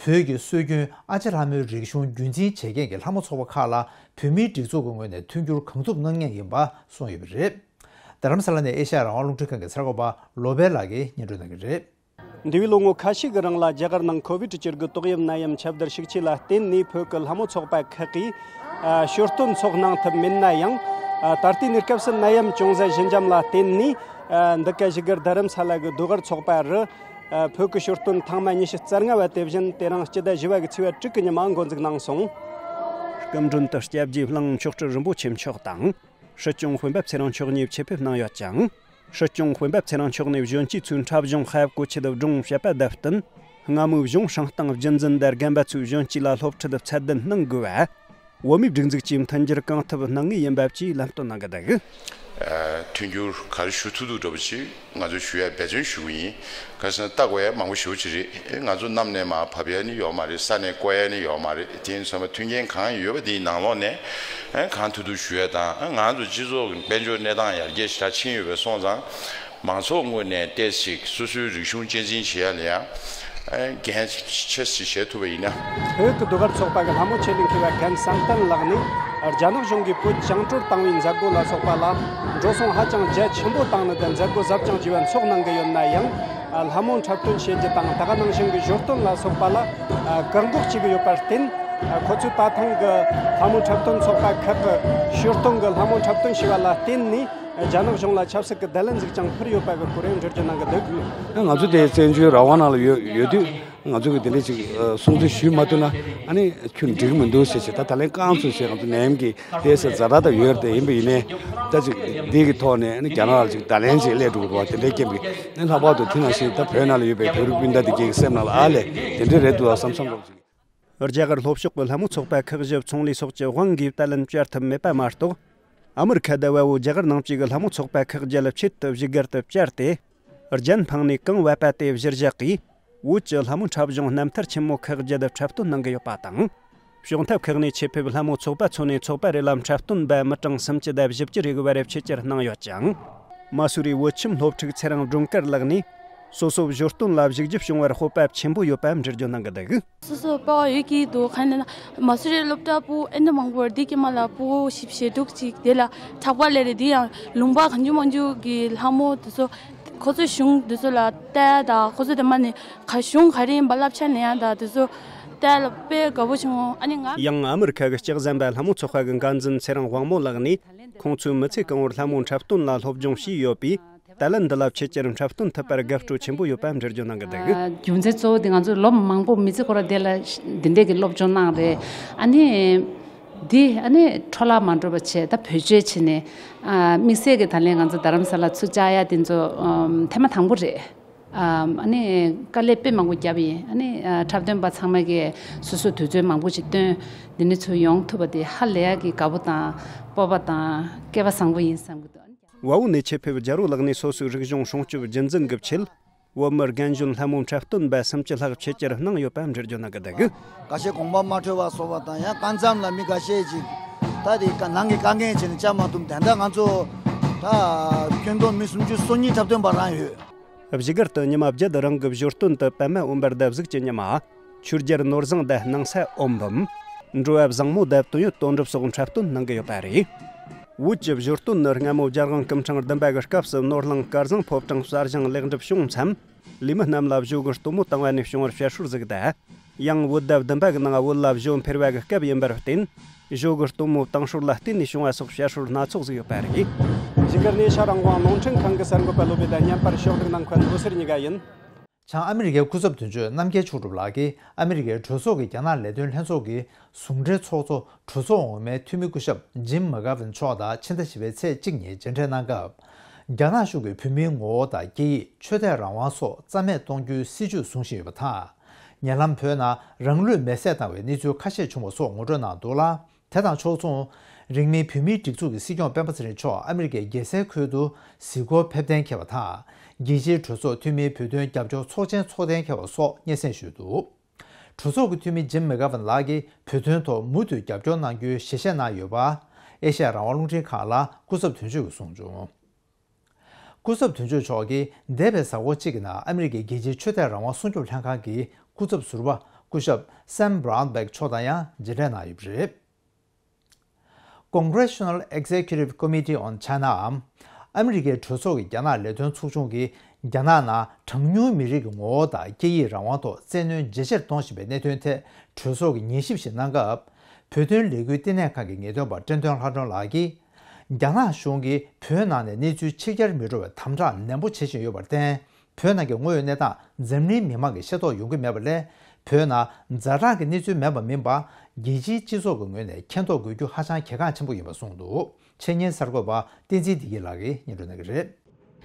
བོད་ཀྱི་སྲོལ་རྒྱུན་ཨ་ཅེ་ལྷ་མོའི་རིག་གཞུང་རྒྱུན་འཛིན་བྱེད་མཁན་གྱི་ལྷ་མོ་ཚོགས་པ་ཁག་ལ་བོད་མིའི་སྒྲིག་འཛུགས་ཀྱི་ངོས་ནས་མཐུན་འགྱུར་གང་ཐུབ་གནང་མཁན་ཡིན་པ་གསུངས་ཡོད་པ་རེད། རྡ་རམ་ས་ལ་ནས་ཨེ་ཤ་ཡ་རང་དབང་རླུང་འཕྲིན་ཁང་གི་གསར་འགོད་པ་བློ་བྷེ་ལགས་ཀྱིས་སྙན་སྒྲོན་གནང་གི་རེད། འདས་པའི་ལོ་ངོ་ཁ་ཤས་ཀྱི་རིང་ལ་རྒྱ་གར་ནང་ཁོ་བིད་བཅུ་དགུ་ཏོག་དབྱིབས་ནད་ཡམས་ཁྱབ་གདལ་ཤུགས་ཆེ་ལ་བརྟེན་ནས་བོད་ཀྱི་ལྷ་མོ་ཚོགས་པ་ཁག་གིས་ཨ་ཞོ་སྟོན་འཚོགས་གནང་ཐུབ་མེད་ན་ཡང་། ཨ་ད་ལྟའི་གནས་སྐབས་སུ་ནད་ཡམས་ཅུང་ཟད་ཞི་འཇམ་ལ་བརྟེན་ནས། ཨ་འདི་ག་བཞུགས་སྒར་རྡ་རམ་ས་ལ་གི་ཟློས་གར་ཚོགས་པ་རུ། ཨ་བོད་ཀྱི་ཞོ་སྟོན་ཐེངས་མ་ཉི་ཤུ་རྩ་ལྔ་བ་དེ་བཞིན་དེ་རིང་སྤྱི་ཟླ་བཞི་བ་གི་ཚེས་པ་དྲུག་གི་ཉིན་མ་འགོ་འཛུགས་གནང་སོང་། སྐུ་མགྲོན་དུ་སྐྱབས་རྗེ་གླིང་མཆོག་སྤྲུལ་རིན་པོ་ཆེ་མཆོག་དང་། སྲིད་སྐྱོང་སྤེན་པ་ཚེ་རིང་མཆོག་གཉིས་ཆེད་ཕེབས་གནང་ཡོད་ཅིང་། སྲིད་སྐྱོང་སྤེན་པ་ཚེ་རིང་མཆོག་ནས་གཞོན་སྐྱེས་ཚོའི་འཁྲབ་གཞུང་ཧབ་གོ་ཆེད་སྒྲུང་བཤད་པ་དང་བསྟུན། སྔ་མོའི་གཞུང་ཧྲང་ཏང་རྒྱུན་འཛིན་དང་རྒན་པ་ཚོས་གཞོན་སྐྱེས་ལ་སློབ་ཁྲིད་ཚད་ལྡན་གནང་དགོས་པ། བོད་མིའི་སྒྲིག་འཛུགས་ཀྱིས་མཐུན་འགྱུར་གང་ཐུབ་གནང་ངེས་ཡིན་པ་བཅས་ལམ་སྟོན་གནང་གི་འདུག་ཨ་མཐུན་འགྱུར་ག་རེ་ཞུ་ཐུབ་ཐུབ་འདྲ་པོ་ཅིག་ང་ཚོས་ཞུ་ཡ་འབད་བརྩོན་ཞུ་གི་ཡིན། ཁ་སང་ལྟ་དགོས་ཡ་མང་པོ་ཞེ་པོ་ཅིག་རེད། ང་ཚོ་གནམ་ནས་མར་བབས་ཡ་ནི་ཡོད་མ་རེད། ས་ནས་བསྐོར་ཡ་ནི་ཡོད་མ་རེད། དེ་ཡིན་ཙང་མཐུན་རྐྱེན་གང་ཡོད་པ་དེའི་ནང་ལོགས་ནས་གང་ཐུབ་ཐུབ་ཞུ་ཡ་དང་། ང་ཚོ་སྤྱི་ཚོགས་ཀྱི་དཔལ་འབྱོར་གནས་སྟངས་ཡར་རྒྱས་ཞེ་དྲག་ཕྱིན་ཡོད་པ་སོང་ཙང་། མང་ཚོགས་ངོས་ནས་ཏོག་ཙམ་སོ་སོའི་རིག་གཞུང་གཅེས་འཛིན་བྱེད་ཡ་ལ་ཡང་འགན་ཆེ་ཙམ་བཞེས་ཐུབ་པ་ཡིན་ན། བོད་ཀྱི་ཟློས་གར་ཚོགས་པ་གི་ལྷ་མོ་ཆེད་དུ་མཁས་པ་རྒན་བསམ་གཏན་ལགས་ནས། རྒྱ་ནག་གཞུང་གིས་བོད་བཅིངས་འགྲོལ་བཏང་བའི་མཛད་སྒོ་ལ་སོགས་པ་ལ་འགྲོ་སོང་ཧ་ཅང་རྒྱ་ཆེན་པོ་བཏང་ནི་དང་མཛད་སྒོ་གཟབ་རྒྱང་ཞེས་པ་འཚོགས་གནང་གི་ཡོད་ན་ཡང་། ལྷ་མོ་འཁྲབ་སྟོན་བྱེད་རྒྱུ་དང་། ད་ག་ནང་བཞིན་གྱི་ཞོ་སྟོན་ལ་སོགས་པ་ལ་བཀག་འགོག་བྱེད་ཀྱི་ཡོད་པར་བརྟེན། ཁོ་ཚོས་ད་ཐེངས་ཀྱི་ལྷ་མོ་འཁྲབ་སྟོན་ཚོགས་པ་ཁག་གི་ཞོ་སྟོན་གྱི་ལྷ་མོ་འཁྲབ་སྟོན་བྱས་པ་ལ་བརྟེན་ནས། རྒྱ་ནག་གཞུང་ལ་ཆབ་སྲིད་ཀྱི་བརྡ་ལན་ཟིག་ཀྱང་ཕུལ་ཡོད་པ་གི་སྐོར་ཡང་འགྲེལ་བརྗོད་གནང་གི་འདུག་ང་ཚོ་དེ་བཙན་བྱོལ་རང་དབང་ནང་ལ་ཡོད་ཡོད་དུས། ང་ཚོ་གི་དེ་འདྲ་ཅིག་ཨ་སྲུང་བརྩི་ཞུས་མ་ཐུབ་ན་ཨ་ནི་ཁྱོན་འགྲིག་མི་འདུག་ཟེར་བྱས། ད་ད་ལན་རྐང་ཚུགས་བྱས། ང་ཚོ་ནད་ཡམས་ཀྱི་དེ་ཟེར་ཛ་དྲག་ད་ཡོད་རེད། དེ་ཡིན་པ་ཡིན་ནའི་ད་ཅིག་འདི་གི་ཐོག་ནས་ཨ་ནི་རྒྱ་ནག་ལ་ཅིག་བརྡ་ལན་ཅིག་སླེབས་འགྲོ་གི་རེད་པ། དེ་འདྲའི་རྐྱེན་གྱིས་ཨ་ནི་ལྷག་པར་དུ་དེ་ནང་བཞིན་ད་བོད་ནང་ལ་ཡོད་པའི་བོད་རིགས་སྤུན་ཟླ་དེ་གའི་གི་སེམས་ནང་ལ་ཨ་ལས་དེ་འདྲ་རེད་འདུག་བསམ་བསམ་འདྲ་པོ་ཅིག་རྒྱ་གར་ལྷོ་ཕྱོགས་ཀྱི་ལྷ་མོ་ཚོགས་པ་ཁག་བཞི་ཚོང་ལས་སོགས་ཀྱི་དབང་གིས་བརྡ་ལན་སྤྲད་ཐུབ་མེད་པ་མ་གཏོགས། ཨ་མི་རི་ཁ་དང་བལ་པོ་རྒྱ་གར་ནང་བཅས་ཀྱི་ལྷ་མོ་ཚོགས་པ་ཁག་བརྒྱད་ཆེད་དུ་བཞུགས་སྒར་དུ་བཅར་ཏེ། རྒྱལ་ཕངས་ནས་གང་བབས་པ་དེ་གཞིར་བཞག་གིས། བོད་ཀྱི་ལྷ་མོ་འཁྲབ་གཞུང་རྣམ་ཐར་ཆེན་མོ་ཁག་བརྒྱད་འཁྲབ་སྟོན་གནང་གི་ཡོད་པ་དང་། ཕྱོགས་མཐའ་ཁག་ནས་ཆེད་ཕེབས་ལྷ་མོ་ཚོགས་པ་ཚོ་ནས་ཚོགས་པ་རེ་ལ་འཁྲབ་སྟོན་པ་མི་གྲངས་སུམ་ཅུ་དང་བཞི་བཅུ་རེ་གི་བར་ཕྱི་བཅར་གནང་ཡོད་ཅིང་། མ་སུ་རིའི་བོད་ཁྱིམ་སློབ་ཕྲུག་ཚེ་རིང་སྒྲོལ་དཀར་ལགས་ནས། སོ་སོ་ཞོ་སྟོན་ལ་ཞུགས་རྒྱུ་བྱུང་བར་སྤོབས་པ་ཆེན་པོ་ཡོད་པའང་འགྲེལ་བརྗོད་གནང་གི་འདུག་སོ་སོ་སྤོབས་པ་ཡོད་ཀྱི་འདུག་གང་ཡིན་ན། མ་སུ་རིའི་སློབ་གྲྭ་པོ་ཨེ་འདྲ་མང་པོ་རེད། དེ་ཀྱི་མ་ལ་ཕྲུ་གུ་བཞི་བཅུ་ཞེ་དྲུག་ཅིག་དེ་ལ་གྲགས་པ་ལས་རེད། དེ་ཡང་ལུང་པ་གང་བྱུང་མང་བྱུང་གི་ལྷ་མོ་དེ་ཚོ། ཁོ་ཚོའི་གཞུང་དེ་ཚོ་ལ་ལྟ་ཡ་དང་། ཁོ་ཚོ་དེ་མ་ནི་ག་གཞུང་ག་རེ་ཡིན་པ་བསླབ་བྱ་ལེན་ཡ་དང་། དེ་ཚོ་ལྟ་ཡ་ལ་དཔེ་དགའ་པོ་བྱུང་། ཨ་ནི་ང་ཡང་ཨ་མི་རི་ཁ་གི་ལྕགས་ཟམ་པ་ལྷ་མོ་ཚོགས་པ་གི་འགན་འཛིན་ཚེ་རིང་དབང་མོ་ལགས་ནས། ཁོང་ཚོས་མི་ཚེ་གང་བོར་ལྷ་མོ་འཁྲབ་སྟོན་ལ་སློབ་སྦྱོང་བྱས་ཡོད་པས། ད་ལན་འདི་ལ་ཕྱི་རྒྱལ་འཁྲབ་སྟོན་ཐུབ་པར་དགའ་སྤྲོ་ཆེན་པོ་ཡོད་པ་འགྲེལ་བརྗོད་གནང་གི་འདུག་རྒྱུ་མཚན་གཙོ་བོ་དེ་ང་ཚོ་ལོ་མང་པོ་མི་ཚེ་ཁོ་ར་དེ་ལ་འདི་འདྲས་ཀྱི་སློབ་སྦྱོང་གནང་རེད། ཨ་ནི་འདི་ཨ་ནི་འཕྲོ་བརླག་མ་འགྲོ་བ་བྱས། ད་བེད་སྤྱོད་བྱས་ནས། ཨ་དམིགས་བསལ་གྱི་ད་ལན་ང་ཚོ་རྡ་རམ་ས་ལ་ཚུར་བཅར་ཡ་དེ་ཚོ་ཨམ་ཐེངས་མ་དང་པོ་རེད། ཨ་ནི་དཀའ་ལས་དཔེ་མང་པོ་བརྒྱབ་ཡིན། ཨ་ནི་ཨ་འཁྲབ་སྟོན་པ་ཚང་མ་གིས་སོ་སོའི་དུས་ཚོད་མང་པོ་ཞིག་བཏོན། འདི་ནས་ཚུར་ཡོང་ཐུབ་པ་དེ་ཧ་ལས་ཡག་གི་དགའ་པོ་དང་སྤོབས་པ་དང་སྐལ་བ་བཟང་པོ་ཡིན་བསམ་གྱི་འདུག་བལ་པོ་ནས་ཆེད་ཕེབས་རྒྱལ་པོ་ལགས་ནས་སོ་སོའི་རིག་གཞུང་སྲུང་སྐྱོབ་རྒྱུན་འཛིན་གྱི་ཆེད། བོད་མི་རྒན་གཞོན་ལྷ་མོ་འཁྲབ་སྟོན་པ་སུམ་ཅུ་ལྷག་ཕྱི་གྱར་གནང་ཡོད་པ་འགྲེལ་བརྗོད་གནང་གི་འདུག་ཁ་ཤས་དགོངས་པ་མ་འཁྲོལ་བ་སོགས་པ་དང་། ཡང་སྐབས་མཚམས་ལ་མི་ཁ་ཤས་ཅིག་ད་དེ་ནང་གི་དཀའ་ངལ་བྱས་ནས་བཅར་མ་ཐུབ། ད་ལྟ་ང་ཚོ་ད་ཁྱོན་བསྡོམས་མི་སུམ་ཅུ་སོ་གཉིས་འཁྲབ་སྟོན་པ་རང་ཡོད། བཞུགས་སྒར་དུ་ཉི་མ་བརྒྱད་རིང་གི་ཞོ་སྟོན་དུ་པད་མ་འོད་འབར་དང་གཟུགས་ཀྱི་ཉི་མ། ཆོས་རྒྱལ་ནོར་བཟང་དང་སྣང་ས་འོད་འབུམ། འགྲོ་བ་བཟང་མོ་དང་དོན་ཡོད་དོན་གྲུབ་སོགས་འཁྲབ་སྟོན་གནང་གི་ཡོད་པ་རེད། བོད་ཀྱི་ཞོ་སྟོན་ནི་སྔ་མོ་རྒྱལ་དབང་སྐུ་ཕྲེང་བདུན་པ་གི་སྐབས་སུ་ནོར་གླིང་དཀར་ཟངས་ཕོ་བྲང་གསར་བཞེངས་ལེགས་འགྲུབ་བྱུང་མཚམས། ལས་མི་རྣམས་ལ་ཞོ་གི་སྟོན་མོ་བཏང་བ་ནས་བྱུང་བར་བཤད་སྲོལ་ཟིག་དང་། ཡང་བོད་ཟླ་བདུན་པ་གི་ནང་བོད་ལ་ཞོ་འཕེལ་བ་གི་སྐབས་ཡིན་པར་བརྟེན། ཞོ་གི་སྟོན་མོ་བཏང་སྲོལ་ལ་བརྟེན་ནས་བྱུང་བ་སོགས་བཤད་སྲོལ་སྣ་ཚོགས་ཟིག་ཡོད་པ་རེད། བཞུགས་སྒར་ནས་ཨེ་ཤ་ཡ་རང་དབང་རླུང་འཕྲིན་ཁང་གི་གསར་འགོད་པ་བློ་བྷེ་དང་མཉམ་པར་ཕྱོགས་སྒྲིག་གནང་མཁན་འོད་ཟེར་གཉིས་ཀ་ཡིན། བྱང་ཨ་མི་རི་ཀའི་སྐུ་ཚབ་དོན་གཅོད་རྣམ་རྒྱལ་མཆོག་གྲུབ་ལགས་ཀྱིས་ཨ་མི་རི་ཀའི་གྲོས་ཚོགས་ཀྱི་རྒྱ་ནག་ལས་དོན་ལྷན་ཚོགས་ཀྱི་ཟུང་འབྲེལ་ཚོགས་གཙོ་གྲོས་ཚོགས་འོག་མའི་འཐུས་མི་སྐུ་ཞབས་ཇིམ་མ་གྷ་ཝིན་མཆོག་དང་ཕྱི་ཟླ་བཞི་པའི་ཚེས་གཅིག་ཉིན་མཇལ་འཕྲད་གནང་སྐབས། རྒྱ་ནག་གཞུང་གིས་བོད་མིའི་ངོ་བོ་དང་སྐད་ཡིག་ཆོས་དད་རང་དབང་སོགས་རྩ་མེད་གཏོང་རྒྱུའི་སྲིད་ཇུས་བཟུང་བཞིན་ཡོད་པ་དང་། ཉེ་ལམ་བོད་ནང་རང་ལུས་མེར་སྲེག་བཏང་བའི་གནས་ཚུལ་ཁ་ཤས་བྱུང་བ་སོགས་ངོ་སྤྲོད་གནང་འདུག་ལ། དེ་དང་ཕྱོགས་མཚུངས། རིང་མིན་བོད་མིའི་སྒྲིག་འཛུགས་ཀྱི་སྲིད་སྐྱོང་སྤེན་པ་ཚེ་རིང་མཆོག་ཨ་མི་རི་ཀའི་རྒྱལ་སའི་ཁུལ་དུ་གཟིགས་སྐོར་ཕེབས་གཏན་འཁེལ་བ་དང་། རྒྱལ་སྤྱིའི་གྲོས་ཚོགས་འཐུས་མིའི་བོད་དོན་རྒྱབ་སྐྱོར་ཚོགས་ཆེན་འཚོགས་གཏན་འཁེལ་བ་སོགས་སྙན་སེང་ཞུས་འདུག་གྲོས་ཚོགས་ཀྱི་འཐུས་མི་ཇིམ་མེ་གྷ་ཝན་ལགས་ཀྱིས་བོད་དོན་ཐོག་མུ་མཐུད་རྒྱབ་སྐྱོར་གནང་རྒྱུའི་ཞལ་བཞེས་གནང་ཡོད་པ། ཨེ་ཤ་ཡ་རང་དབང་རླུང་འཕྲིན་ཁང་ལ་སྐུ་ཚབ་དོན་གཅོད་ཀྱིས་གསུངས་བྱུང་། སྐུ་ཚབ་དོན་གཅོད་མཆོག་གིས་འདས་པའི་གཟའ་འཁོར་གཅིག་གི་ནང་ཨ་མི་རི་ཀའི་རྒྱལ་སྤྱིའི་ཆོས་དད་རང་དབང་སྲུང་སྐྱོབ་ལྷན་ཁང་གི་སྐུ་ཚབ་ཟུར་པ་སྐུ་ཞབས་Sam Brownback་མཆོག་དང་ཡང་མཇལ་འཕྲད་གནང་ཡོད་པ་རེད། Congressional Executive Committee on China འམ། ཨ་མི་རི་ཀའི་གྲོས་ཚོགས་ཀྱི་རྒྱ་ནག་ལས་དོན་ཚོགས་ཆུང་གིས་རྒྱ་ནག་ནང་གྲངས་ཉུང་མི་རིགས་ཀྱི་ངོ་བོ་དང་སྐད་ཡིག་རང་དབང་ཐོག་བཙན་གནོན་ཇེ་ཆེར་གཏོང་བཞིན་པའི་གནད་དོན་ཐད་གྲོས་ཚོགས་ཀྱིས་ཉན་ཞིབ་ཞིག་གནང་སྐབས། བོད་དོན་ལས་འགུལ་བསྟི་གནས་ཁང་གི་ངེས་སྟོན་པ་བཀྲས་མཐོང་ལྷ་སྒྲོན་ལགས་ཀྱིས། རྒྱ་ནག་གཞུང་གིས་བོད་ནང་ནས་གནས་ཚུལ་ཕྱི་གྱར་མི་འགྲོ་བའི་དམ་དྲག་ནན་པོ་བྱེད་བཞིན་ཡོད་པར་བརྟེན། བོད་ནང་གི་དངོས་ཡོད་གནས་སྟངས་འཛམ་གླིང་མི་མང་གིས་ཤེས་རྟོགས་ཡོང་གི་མེད་པ་ལས། བོད་ནང་ཛ་དྲག་གི་གནས་ཚུལ་མེད་པ་མིན་པ། རྒྱལ་སྤྱིའི་སྤྱི་ཚོགས་ཀྱི་ངོས་ནས་མཁྱེན་རྟོགས་དགོས་རྒྱུ་ཧ་ཅང་གལ་འགངས་ཆེན་པོ་ཡིན་པ་གསུངས་འདུག་འཆད་ཉན་གསར་འགོད་པ་བསྟན་འཛིན་བདེ་སྐྱིད་ལགས་ཀྱིས་སྙན་སྒྲོན་གནང་གི་རེད།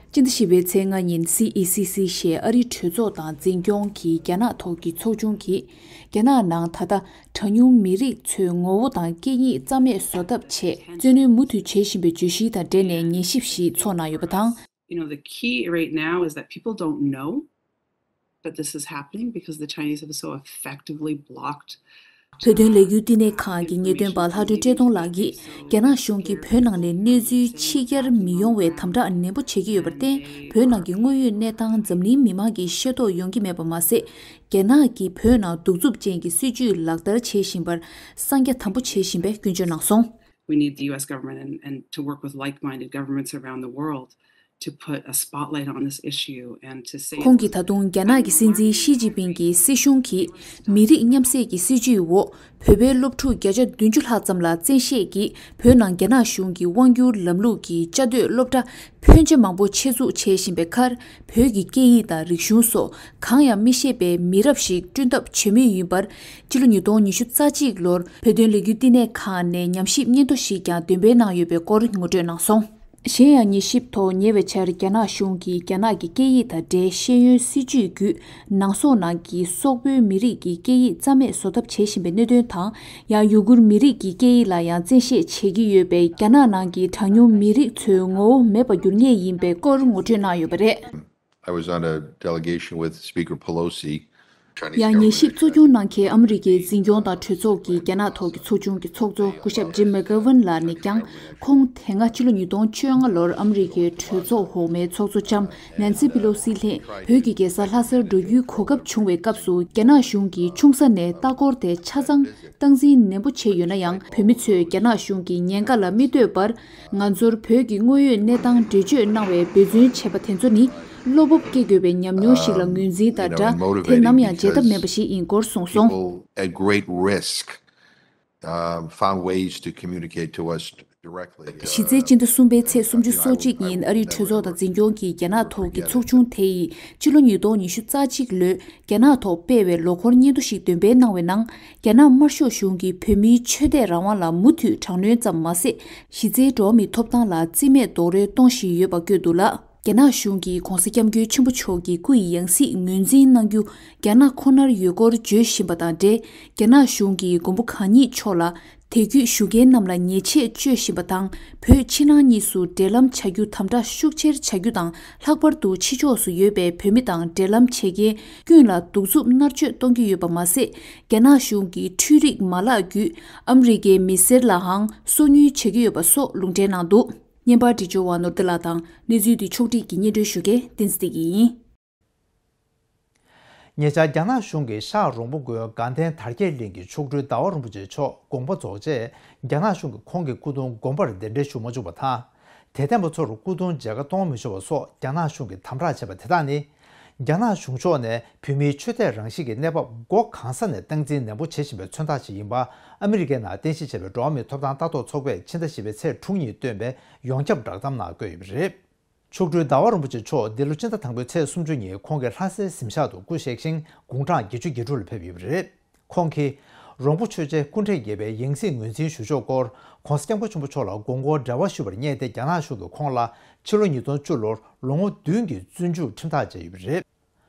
སྤྱི་ཟླ་བཞི་པའི་ཚེས་ལྔ་ཉིན་སི་ཨི་སི་སི་ཞེས་ཨ་རིའི་གྲོས་ཚོགས་དང་འཛིན་སྐྱོང་གི་རྒྱ་ནག་ཐོག་གི་ཚོགས་ཆུང་གིས། རྒྱ་ནག་ནང་ད་ལྟ་གྲངས་ཉུང་མི་རིགས་ཚོའི་ངོ་བོ་དང་སྐད་གཉིས་རྩ་མེད་བཟོ་ཐབས་ཆེད་བཙན་གནོན་མུ་མཐུད་བྱེད་བཞིན་པའི་བརྗོད་གཞི་དང་འབྲེལ་ནས་ཉན་ཞིབ་ཞིག་ཚོགས་གནང་ཡོད་པ་དང་། You know, the key right now is that people don't know that this is happening because the Chinese have so effectively blocked. བོད་དོན་ལས་འགུལ་བསྟི་གནས་ཁང་གི་ངེས་སྟོན་པ་ལྷ་སྒྲོན་བཀྲས་མཐོང་ལགས་ཀྱིས། རྒྱ་ནག་གཞུང་གིས་བོད་ནང་ནས་གནས་ཚུལ་ཕྱི་གྱར་མི་ཡོང་བའི་དམ་དྲག་ནན་པོ་བྱེད་ཀྱི་ཡོད་པར་བརྟེན། བོད་ནང་གི་དངོས་ཡོད་གནས་སྟངས་འཛམ་གླིང་མི་མང་གིས་ཤེས་རྟོགས་ཡོང་གི་མེད་པ་མ་ཟད། རྒྱ་ནག་གིས་བོད་ནང་གདུག་རྩུབ་ཅན་གྱི་སྲིད་ཇུས་ལག་བསྟར་བྱེད་བཞིན་པར་གསང་རྒྱ་དམ་པོ་བྱེད་བཞིན་པའི་སྐྱོན་བརྗོད་གནང་སོང་། We need the U S government and, and to work with like-minded governments around the world to put a spotlight on this issue and to say. ཁོང་གིས་ད་དུང་རྒྱ་ནག་གི་སྲིད་འཛིན་ཞི་ཅིན་ཕིང་གི་སྲིད་གཞུང་གིས་མི་རིགས་མཉམ་བསྲེས་ཀྱི་སྲིད་ཇུས་འོག་བོད་པའི་སློབ་ཕྲུག་བརྒྱ་ཆ་བདུན་ཅུ་ལྷག་ཙམ་ལ་བཙན་ཤེད་ཀྱིས་བོད་ནང་རྒྱ་ནག་གཞུང་གི་དབང་སྒྱུར་ལམ་ལུགས་ཀྱི་བཅའ་སྡོད་སློབ་གྲྭ་ཕོན་ཆེ་མང་པོ་ཆེད་འཛུགས་བྱེད་བཞིན་པའི་ཁར། བོད་ཀྱི་སྐད་ཡིག་དང་རིག་གཞུང་སོགས་གང་ཡང་མི་ཤེས་པའི་མི་རབས་ཤིག་བསྐྲུན་ཐབས་བྱེད་མུས་ཡིན་པར། ཕྱི་ལོ་ཉིས་སྟོང་ཉི་ཤུ་རྩ་གཅིག་ལོར་བོད་དོན་ལས་འགུལ་བསྟི་གནས་ཁང་ནས་ཉམས་ཞིབ་སྙན་ཐོ་ཞིག་ཀྱང་འདོན་སྤེལ་གནང་ཡོད་པའི་སྐོར་ངོ་སྤྲོད་གནང་སོང་། གཞན་ཡང་ཉེ་ཞིབ་ཐོག་ཉེ་བའི་ཆར་རྒྱ་ནག་གཞུང་གིས་རྒྱ་ནག་གི་སྐད་ཡིག་དང་འབྲེལ་ཤེས་ཡོན་སྲིད་ཇུས་བརྒྱུད་ནང་སོག་ནང་གི་སོག་པོའི་མི་རིགས་ཀྱི་སྐད་ཡིག་རྩ་མེད་བཟོ་ཐབས་བྱེད་བཞིན་པའི་གནད་དོན་དང་། ཡང་ཡུ་གུར་མི་རིགས་ཀྱི་སྐད་ཡིག་ལ་ཡང་བཙན་ཤེད་བྱེད་ཀྱི་ཡོད་པས། རྒྱ་ནག་ནང་གི་གྲངས་ཉུང་མི་རིགས་ཚོའི་ངོ་བོ་མེད་པར་འགྱུར་ངེས་ཡིན་པའི་སྐོར་ངོ་སྤྲོད་གནང་ཡོད་པ་རེད། I was on a delegation with Speaker Pelosi. ཡང་ཉེ་ཞིབ་གཙོ་སྐྱོང་གནང་མཁན་ཨ་མི་རི་ཀའི་འཛིན་སྐྱོང་དང་གྲོས་ཚོགས་ཀྱི་རྒྱ་ནག་ཐོག་གི་ཚོགས་ཆུང་གི་ཚོགས་གཙོ་སྐུ་ཞབས་ཇིམ་མེ་ཀེ་ཝན་ལགས་ནས་ཀྱང་། ཁོང་དེ་སྔ་ཕྱི་ལོ་ཉིས་སྟོང་བཅོ་ལྔ་ལོར་ཨ་མི་རི་ཀའི་གྲོས་ཚོགས་འོག་མའི་ཚོགས་གཙོ་ལྕམ་ནན་སི་པི་ལོ་སི་ལྷན་བོད་ཀྱི་རྒྱལ་ས་ལྷ་སར་འགྲོ་རྒྱུའི་གོ་སྐབས་བྱུང་བའི་སྐབས་སུ། རྒྱ་ནག་གཞུང་གིས་ཆུང་ས་ནས་ལྟ་སྐོར་དེ་ཆ་ཚང་སྟངས་འཛིན་ནན་པོ་བྱས་ཡོད་ན་ཡང་། བོད་མི་ཚོས་རྒྱ་ནག་གཞུང་གི་ཉེན་ཁ་ལ་མི་ལྟོས་པར། ང་ཚོར་བོད་ཀྱི་དངོས་ཡོད་གནས་སྟངས་འགྲེལ་བརྗོད་གནང་བའི་འབད་བརྩོན་བྱས་པ་དེ་ཚོ་ནི། བློ་སྤོབས་སྐྱེ་དགོས་པའི་ཉམས་མྱོང་ཞིག་ལ་ངོས་འཛིན་དང་སྦྲགས། དེ་ནམ་ཡང་བརྗེད་ཐབས་མེད་པ་ཞིག་ཡིན་སྐོར་གསུངས་སོང་། People at great risk, um, found ways to communicate to us directly. གཞི་རྩའི་སྤྱི་ཟླ་གསུམ་པའི་ཚེས་སུམ་ཅུ་སོ་གཅིག་ཉིན་ཨ་རིའི་གྲོས་ཚོགས་དང་འཛིན་སྐྱོང་གི་རྒྱ་ནག་ཐོག་གི་ཚོགས་ཆུང་དེ་ཡིས་ཕྱི་ལོ་ཉིས་སྟོང་ཉི་ཤུ་རྩ་གཅིག་ལོའི་རྒྱ་ནག་ཐོག་སྤེལ་བའི་ལོ་འཁོར་སྙན་ཐོ་ཞིག་འདོན་སྤེལ་གནང་བའི་ནང་། རྒྱ་ནག་དམར་ཤོག་གཞུང་གིས་བོད་མིའི་ཆོས་དད་རང་དབང་ལ་མུ་མཐུད་དྲག་གནོན་ཙམ་མ་ཟད། གཞི་རྩའི་འགྲོ་བ་མིའི་ཐོབ་ཐང་ལ་རྩིས་མེད་རྡོག་རོལ་གཏོང་བཞིན་ཡོད་པ་བཀོད་འདུག་ལ། རྒྱ་ནག་གཞུང་གིས་༧གོང་ས་༧སྐྱབས་མགོན་ཆེན་པོ་མཆོག་གི་སྐུ་ཡི་ཡང་སྲིད་ངོས་འཛིན་གནང་རྒྱུ་རྒྱ་ནག་ཁོ་ནར་ཡོད་སྐོར་བརྗོད་བཞིན་པ་དང་འབྲེལ། རྒྱ་ནག་གཞུང་གིས་མགོན་པོ་གང་ཉིད་མཆོག་ལ་དད་གུས་ཞུ་མཁན་རྣམས་ལ་ཉེས་ཆད་གཅོད་བཞིན་པ་དང་། བོད་ཕྱི་ནང་གཉིས་སུ་འབྲེལ་ལམ་བྱ་རྒྱུ་དམ་དྲག་ཤུགས་ཆེར་བྱ་རྒྱུ་དང་། ལྷག་པར་དུ་ཕྱི་ཕྱོགས་སུ་ཡོད་པའི་བོད་མི་དང་འབྲེལ་ལམ་བྱེད་མཁན་ཀུན་ལ་གདུག་རྩུབ་མནར་གཅོད་གཏོང་གི་ཡོད་པ་མ་ཟད། རྒྱ་ནག་གཞུང་གི་འཕྲུལ་རིག་མ་ལག་བརྒྱུད་ཨ་མི་རི་ཀའི་མི་སེར་ལའང་སོ་ཉུལ་བྱེད་ཀྱི་ཡོད་པ་སོགས་ལུང་འདྲེན་གནང་འདུག་བརྙན་པར་སྒྲིག་སྦྱོར་བ་ནོར་བདེ་ལགས་དང་གནས་ཚུལ་འདི་ཕྱོགས་བསྒྲིགས་ཀྱིས་སྙན་སྒྲོན་ཞུ་མཁན་བསྟན་འཛིན་བདེ་སྐྱིད་ཡིན། ཉེ་ཆར་རྒྱ་ནག་གཞུང་གིས་ཤག་རོང་པོ་དགོན་དགའ་ལྡན་དར་རྒྱས་གླིང་གི་མཆོག་སྤྲུལ་ཟླ་བ་རིན་པོ་ཆེ་མཆོག་དགོངས་པ་རྫོགས་རྗེས། རྒྱ་ནག་གཞུང་གིས་ཁོང་གི་སྐུ་གདུང་དགོན་པར་གདན་འདྲེན་ཞུ་མ་བཅུག་པ་དང་། དད་ལྡན་པ་ཚོར་སྐུ་གདུང་མཇལ་ཁ་གཏོང་མི་ཆོག་པ་སོགས་རྒྱ་ནག་གཞུང་གིས་དམ་དྲག་བྱས་པ་དེ་དག་ནི། རྒྱ་ནག་གཞུང་ཕྱོགས་ནས་བོད་མིའི་ཆོས་དད་རང་བཞིན་གྱི་གནས་བབ་སྒོ་གང་ས་ནས་སྟངས་འཛིན་ནན་པོ་བྱེད་བཞིན་པའི་མཚོན་རྟགས་ཤིག་ཡིན་པ། ཨ་མི་རི་ཀའི་ནང་རྟེན་གཞི་བྱས་པའི་འགྲོ་བ་མིའི་ཐོབ་ཐང་ལྟ་རྟོག་ཚོགས་པས་ཕྱི་ཟླ་བཞི་པའི་ཚེས་དྲུག་ཉིན་བཏོན་པའི་ཡོངས་ཁྱབ་བསྒྲགས་གཏམ་ནང་བཀོད་ཡོད་པ་རེད། མཆོག་སྤྲུལ་ཟླ་བ་རིན་པོ་ཆེ་མཆོག་འདི་ལོ་སྤྱི་ཟླ་དང་པོའི་ཚེས་སུམ་ཅུ་ཉིན་ཁོང་གི་ལྷ་སའི་གཟིམ་ཤག་ཏུ་སྐུ་གཤེགས་ཤིང་དགུང་གྲངས་བརྒྱད་ཅུ་གྱ་དྲུག་ལ་ཕེབས་ཡོད་པ་རེད། ཁོང་གིས་རོང་པོ་ཆོས་རྗེ་སྐུ་ཕྲེང་བརྒྱད་པའི་ཡང་སྲིད་ངོས་འཛིན་ཞུ་ཕྱོགས་སྐོར་༧གོང་ས་༧སྐྱབས་མགོན་ཆེན་པོ་མཆོག་ལ་དགོངས་སྐོར་འབྲེལ་བ་ཞུས་པར་བསྙད་དེ། རྒྱ་ནག་གཞུང་གིས་ཁོང་ལ་ཕྱི་ལོ་ཉིས་སྟོང་བཅུ་ལོར་ལོ་ངོ་བདུན་གྱི་བཙོན་འཇུག་ཁྲིམས་ཐག་བཅད་ཡོད་པ་རེད།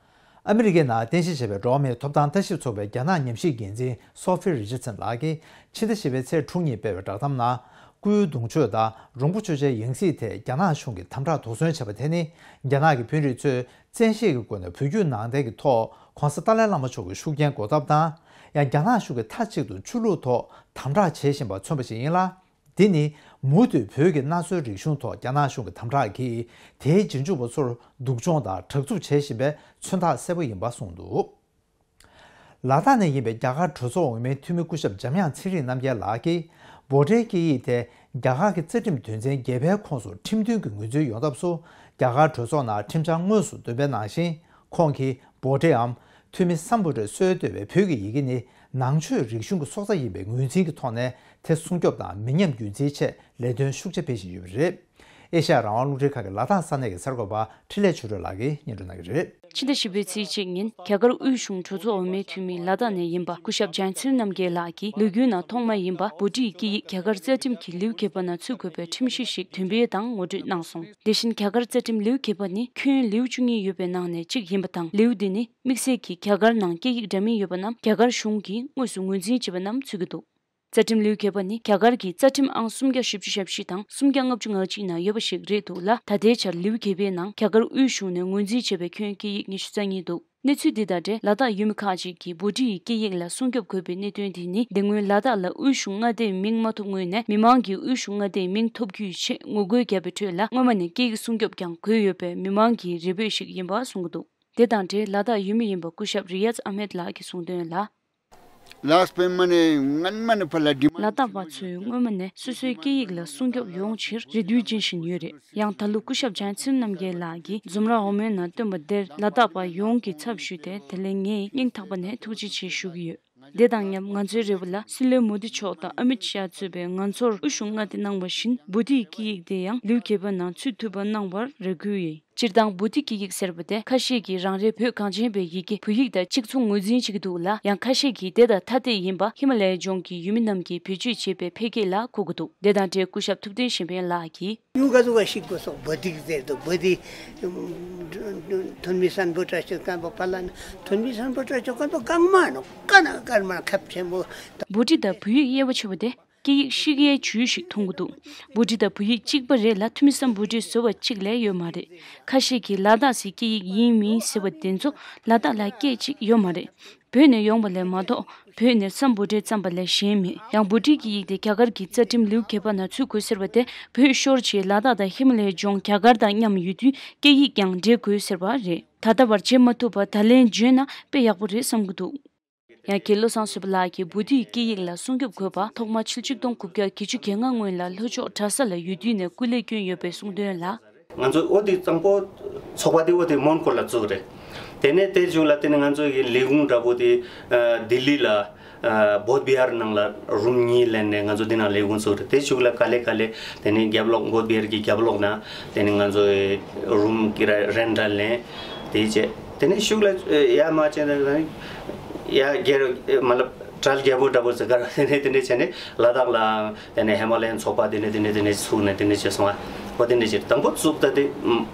ཨ་མི་རི་ཀའི་ནང་རྟེན་གཞི་བྱས་པའི་འགྲོ་བ་མིའི་ཐོབ་ཐང་ལྟ་ཞིབ་ཚོགས་པའི་རྒྱ་ནག་ཉམས་ཞིབ་འགན་འཛིན་སོ་ཕི་རི་ཅར་ཚན་ལགས་ཀྱིས་ཕྱི་ཟླ་བཞི་པའི་ཚེས་དྲུག་ཉིན་སྤེལ་བའི་བསྒྲགས་གཏམ་ནང་། སྐུའི་གདུང་མཆོད་དང་རོང་པོ་ཆོས་རྒྱལ་ཡང་སྲིད་ཐད་རྒྱ་ནག་གཞུང་གིས་དམ་དྲག་དོགས་ཟོན་བྱས་པ་དེ་ནི། རྒྱ་ནག་གི་དཔོན་རིགས་ཚོས་བཙན་ཤེད་ཀྱི་སྒོ་ནས་བོད་བརྒྱུད་ནང་བསྟན་གྱི་ཐོག་༧གོང་ས་ཏཱ་ལའི་བླ་མ་མཆོག་གི་ཤུགས་རྐྱེན་འགོག་ཐབས་དང་། ཡང་རྒྱ་ནག་གཞུང་གིས་མཐའ་གཅིག་ཏུ་ཆོས་ལུགས་ཐོག་དམ་དྲག་བྱེད་བཞིན་པ་མཚོན་པ་ཞིག་ཡིན་ལ། འདི་ནི་མུ་མཐུད་བོད་ཀྱི་གནའ་སྲོལ་རིག་གཞུང་ཐོག་རྒྱ་ནག་གཞུང་གི་དམ་དྲག་གིས་དེའི་རྗེས་འཇུག་པ་ཚོར་སྡུག་སྦྱོང་དང་དྲག་རྩུབ་བྱེད་བཞིན་པའི་མཚོན་རྟགས་གསལ་པོ་ཡིན་པ་གསུངས་འདུག། ལ་དྭགས་ནས་ཡིན་པའི་རྒྱ་གར་གྲོས་ཚོགས་འོས་མིའི་འཐུས་མི་སྐུ་ཞབས་འཇམ་དབྱངས་ཚེ་རིང་རྣམ་རྒྱལ་ལགས་ཀྱིས་བྷོ་ཊའི་སྐད་ཡིག་དེ་རྒྱ་གར་གྱི་རྩ་ཁྲིམས་དོན་ཚན་བརྒྱད་པའི་ཁོངས་སུ་ཁྲིམས་མཐུན་གྱི་ངོས་འཛིན་ཡོང་ཐབས་སུ་རྒྱ་གར་གྲོས་ཚོགས་ནང་ཁྲིམས་འཆར་དངོས་སུ་འདོན་པའི་ནང་བཞིན། ཁོང་གིས་བྷོ་ཊའམ་འཐུས་མི་སམ་བྷོ་ཊས་སྲོལ་གཏོད་པའི་བོད་ཀྱི་ཡི་གེ་ནི་ནང་ཆོས་རིག་གཞུང་གི་སྲོག་རྩ་ཡིན་པའི་ངོས་འཛིན་གྱི་ཐོག་ནས་དེ་སྲུང་སྐྱོབ་དང་མི་ཉམས་རྒྱུན་འཛིན་ཆེད་ལས་དོན་ཤུགས་ཆེ་སྤེལ་བཞིན་ཡོད་པ་རེད། ཨེ་ཤ་ཡ་རང་དབང་རླུང་འཕྲིན་ཁང་གི་ལ་དྭགས་ས་གནས་ཀྱི་གསར་འགོད་པ་འཕྲིན་ལས་ཆོས་སྒྲོན་ལགས་ཀྱིས་སྙན་སྒྲོན་གནང་གི་རེད། ཕྱི་ཟླ་བཞི་པའི་ཚེས་གཅིག་ཉིན་རྒྱ་གར་དབུས་གཞུང་གྲོས་ཚོགས་འོས་མིའི་འཐུས་མི་ལ་དྭགས་ནས་ཡིན་པ་སྐུ་ཞབས་འཇམ་དབྱངས་ཚེ་རིང་རྣམ་རྒྱལ་ལགས་ཀྱིས་ལོ་རྒྱུས་ནང་ཐོག་མ་ཡིན་པ་བྷོ་ཊའི་སྐད་ཡིག་རྒྱ་གར་རྩ་ཁྲིམས་ཀྱི་ལེའུ་བརྒྱད་པ་ནང་ཚུད་དགོས་པའི་ཁྲིམས་གཞི་ཞིག་འདོན་སྤེལ་དང་ངོ་སྤྲོད་གནང་སོང་། དེ་བཞིན་རྒྱ་གར་རྩ་ཁྲིམས་ལེའུ་བརྒྱད་པ་ནི་ཁྱོན་ལེའུ་བཅུ་གཉིས་ཡོད་པའི་ནང་ནས་གཅིག་ཡིན་པ་དང་། ལེའུ་འདི་ནི་དམིགས་བསལ་གྱིས་རྒྱ་གར་ནང་སྐད་ཡིག་འདྲ་མིན་ཡོད་པ་རྣམས་རྒྱ་གར་གཞུང་གིས་དངོས་སུ་ངོས་འཛིན་བྱས་པ་རྣམས་ཚུད་ཀྱི་འདུག། རྩ་ཁྲིམས་ལེའུ་བརྒྱད་པ་ནི་རྒྱ་གར་གྱི་རྩ་ཁྲིམས་ཨང་སུམ་བརྒྱ་བཞི་བཅུ་ཞེ་བཞི་དང་སུམ་བརྒྱ་ལྔ་བཅུ་ང་གཅིག་ནང་ཡོད་པ་ཞིག་རེད་འདུག་ལ། ད་ལྟའི་ཆར་ལེའུ་བརྒྱད་པའི་ནང་རྒྱ་གར་དབུས་གཞུང་ནས་ངོས་འཛིན་བྱས་པའི་ཁྱོན་སྐད་ཡིག་ཉི་ཤུ་རྩ་གཉིས་འདུག། གནས་ཚུལ་འདི་དང་འབྲེལ་ལ་དྭགས་ཡུལ་མི་ཁག་ཅིག་གིས་བྷོ་ཊའི་སྐད་ཡིག་ལ་སྲུང་སྐྱོབ་དགོས་པའི་གནད་དོན་འདི་ནི་དེ་སྔོན་ལ་དྭགས་ལ་དབུས་གཞུང་མངའ་སྡེའི་མིང་མ་ཐོབ་སྔོན་ནས་མི་མང་གིས་དབུས་གཞུང་མངའ་སྡེའི་མིང་ཐོབ་རྒྱུའི་ཆེད་ངོ་རྒོལ་བརྒྱབ་པའི་ཁྲོད་ལ་སྔོན་མ་ནས་སྐད་ཡིག་སྲུང་སྐྱོབ་ཀྱང་དགོས་ཡོད་པའི་མི་མང་གི་རེ་འབོད་ཞིག་ཡིན་པ་གསུངས་ཀྱི་འདུག། དེ་དང་འབྲེལ་ལ་དྭགས་ཡུལ་མི་ཡིན་པ་སྐུ་ཞབས་རི་ཡཱཛ་ཨ་མེད་ལགས་ཀྱིས་གསུངས་དོན་ལ། ལ་དྭགས་པ་ཚོས་སྔོན་མ་ནས་སོ་སོའི་སྐད་ཡིག་ལ་སྲུང་སྐྱོབ་ཡོང་ཕྱིར་རེ་འདུན་བྱེད་བཞིན་ཡོད་རེད། ཡང་ད་ལོ་སྐུ་ཞབས་འཇམ་དབྱངས་ཚེ་རིང་རྣམ་རྒྱལ་ལགས་ཀྱིས་འཛོམས་ར་འོག་མའི་ནང་བཏོན་པ་དེར་ལ་དྭགས་པ་ཡོངས་ཀྱི་ཚབ་ཞུས་ཏེ་དེ་ལས་ངས་སྙིང་ཐག་པ་ནས་ཐུགས་རྗེ་ཆེ་ཞུ་གི་ཡོད། དེ་དང་མཉམ་ང་ཚོའི་རེ་བ་ལ་སྲིད་བློན་མོ་དི་མཆོག་དང་ཨ་མིད་ཤཱ་གཙོས་པའི་ང་ཚོར་དབུས་གཞུང་མངའ་སྡེ་གནང་བ་བཞིན་བྷོ་ཊའི་སྐད་ཡིག་དེ་ཡང་ལེའུ་བརྒྱད་པ་ནང་ཚུད་ཐུབ་པ་གནང་བར་རེ་སྐུལ་ཡིན། སྤྱིར་བཏང་བྷོ་ཊའི་སྐད་ཡིག་ཟེར་བ་དེ་ཁ་ཤས་ཀྱིས་རང་རེའི་བོད་གངས་ཅན་པའི་ཡི་གེ་བོད་ཡིག་དང་གཅིག་མཚུངས་ངོས་འཛིན་བྱེད་ཀྱི་འདུག་ལ། ཡང་ཁ་ཤས་ཀྱིས་དེ་དང་ཐ་དད་ཡིན་པ་ཧི་མ་ལ་ཡའི་ལྗོངས་ཀྱི་ཡུལ་མི་རྣམས་ཀྱིས་བེད་སྤྱོད་བྱེད་པའི་འཕེལ་རྒྱས་ལ་གོ་གི་འདུག། དེ་དང་འབྲེལ་སྐུ་ཞབས་ཐུབ་བསྟན་གཞན་ཕན་ལགས་ཀྱིས། ཡུ་ག་ཟུ་ག་ཤིག་གོ་སོག་བྷོ་ཊིག་ཟེར་དུ་བྷོ་ཊི། ཐོན་མི་སན་བྷོ་ཊ་ཆོས་སྐམ་པོ་ཕ་ལ་ན་ཐོན་མི་སན་བྷོ་ཊ་ཆོས་སྐམ་པོ་གང་མ་ནོ་ཀ་ན་ཀར་མ་ཁབ་ཆེན་པོ། བྷོ་ཊི་དང་བོད་ཡིག་དབྱེ་བ་ཕྱེ་བ་དེ། སྐད་ཡིག་ཤེས་ཡའི་ཇུས་ཤིག་མཐོང་གི་འདུག། བྷོ་ཊི་དང་བོད་ཡིག་གཅིག་པ་རེད་ལ་ཐུ་མི་སམ་བྷོ་ཊི་ཟེར་བ་གཅིག་ལས་ཡོད་མ་རེད། ཁ་ཤས་ཀྱིས་ལ་དྭགས་སི་སྐད་ཡིག་ཡིན་མིན་ཟེར་བ་དེ་ཚོ་ལ་དྭགས་ལ་སྐད་ཅིག་ཡོད་མ་རེད། བོད་ནས་ཡོང་བ་ལས་མ་གཏོགས་བོད་ནས་སམ་བྷོ་ཊི་ཙམ་པ་ལས་གཞན་མེད། ཡང་བྷོ་ཊི་སྐད་ཡིག་དེ་རྒྱ་གར་གྱི་རྩ་ཁྲིམས་ལེའུ་བརྒྱད་པ་ནང་ཚུད་དགོས་ཟེར་བ་དེ་བོད་ཤོར་རྗེས་ལ་དྭགས་དང་ཧི་མ་ལ་ཡའི་ལྗོངས་རྒྱ་གར་དང་མཉམ་ཡོད་དུས་སྐད་ཡིག་ཀྱང་འབྲེལ་དགོས་ཟེར་བ་རེད། ད་ལྟ་བར་བརྗེད་མ་ཐུབ་པ་ད་ལན་བརྗོད་ན་དཔེ་ཡག་པོ་རེད་བསམ་གྱི་འདུག། ཡང་རྒན་བློ་བཟང་བཟོད་པ་ལགས་ཀྱིས་བྷོ་ཊིའི་སྐད་ཡིག་ལ་སྲུང་སྐྱོབ་དགོས་པ་ཐོག་མ་ཕྱི་ལོ་ཆིག་སྟོང་དགུ་བརྒྱ་བརྒྱད་ཅུ་གྱ་ལྔ་སྔོན་ལ་ལྷོ་ཕྱོགས་གྲྭ་ས་ལ་ཡོད་དུས་ནས་སྐུ་ལས་བསྐྱོན་ཡོད་པའི་གསུངས་དོན་ལ། ང་ཚོ་འོ་དེ་གཙང་པོ་ཚོགས་པ་དེ་འོ་དེ་མོན་གྷོ་ལ་བཙུགས་རེད། དེ་ནས་དེ་གཞུག་ལ་དེ་ནས་ང་ཚོ་ཡི་ལས་ཁུངས་འདྲ་པོ་དེ་ལྡི་ལི་ལ་བོད་བི་ཧར་ནང་ལ་རུམ་གཉིས་ལེན་ནས་ང་ཚོ་དེ་ནང་ལས་ཁུངས་བཙུགས་རེད། དེ་གཞུག་ལ་ག་ལེ་ག་ལེ་དེ་ནས་རྒྱབ་ལོགས་བོད་བི་ཧར་གྱི་རྒྱབ་ལོགས་ན་དེ་ནས་ང་ཚོ་རུམ་ཀི་ར་རེན་ཊལ་ལེན། དེ་བྱས། དེ་ནས་ཤུགས་ལ་ཡ་མ་བྱས་ན་ཡ་རྒྱལ་མ་ལབ་གྲལ་རྒྱལ་པོ་འདྲ་པོ་ཟེར་གར་དེ་ནས་དེ་འདྲས་བྱས་ནས་ལ་དྭགས་ལ་དེ་ནས་ཧི་མ་ལ་ཡན་ཚོགས་པ་དེ་ནས་དེ་ནས་དེ་ནས་ཚུགས་ནས་དེ་འདྲས་བྱས་སོང་བ། འོ་དེ་འདྲས་བྱས་དང་པོ་བཙུགས་ད་དེ་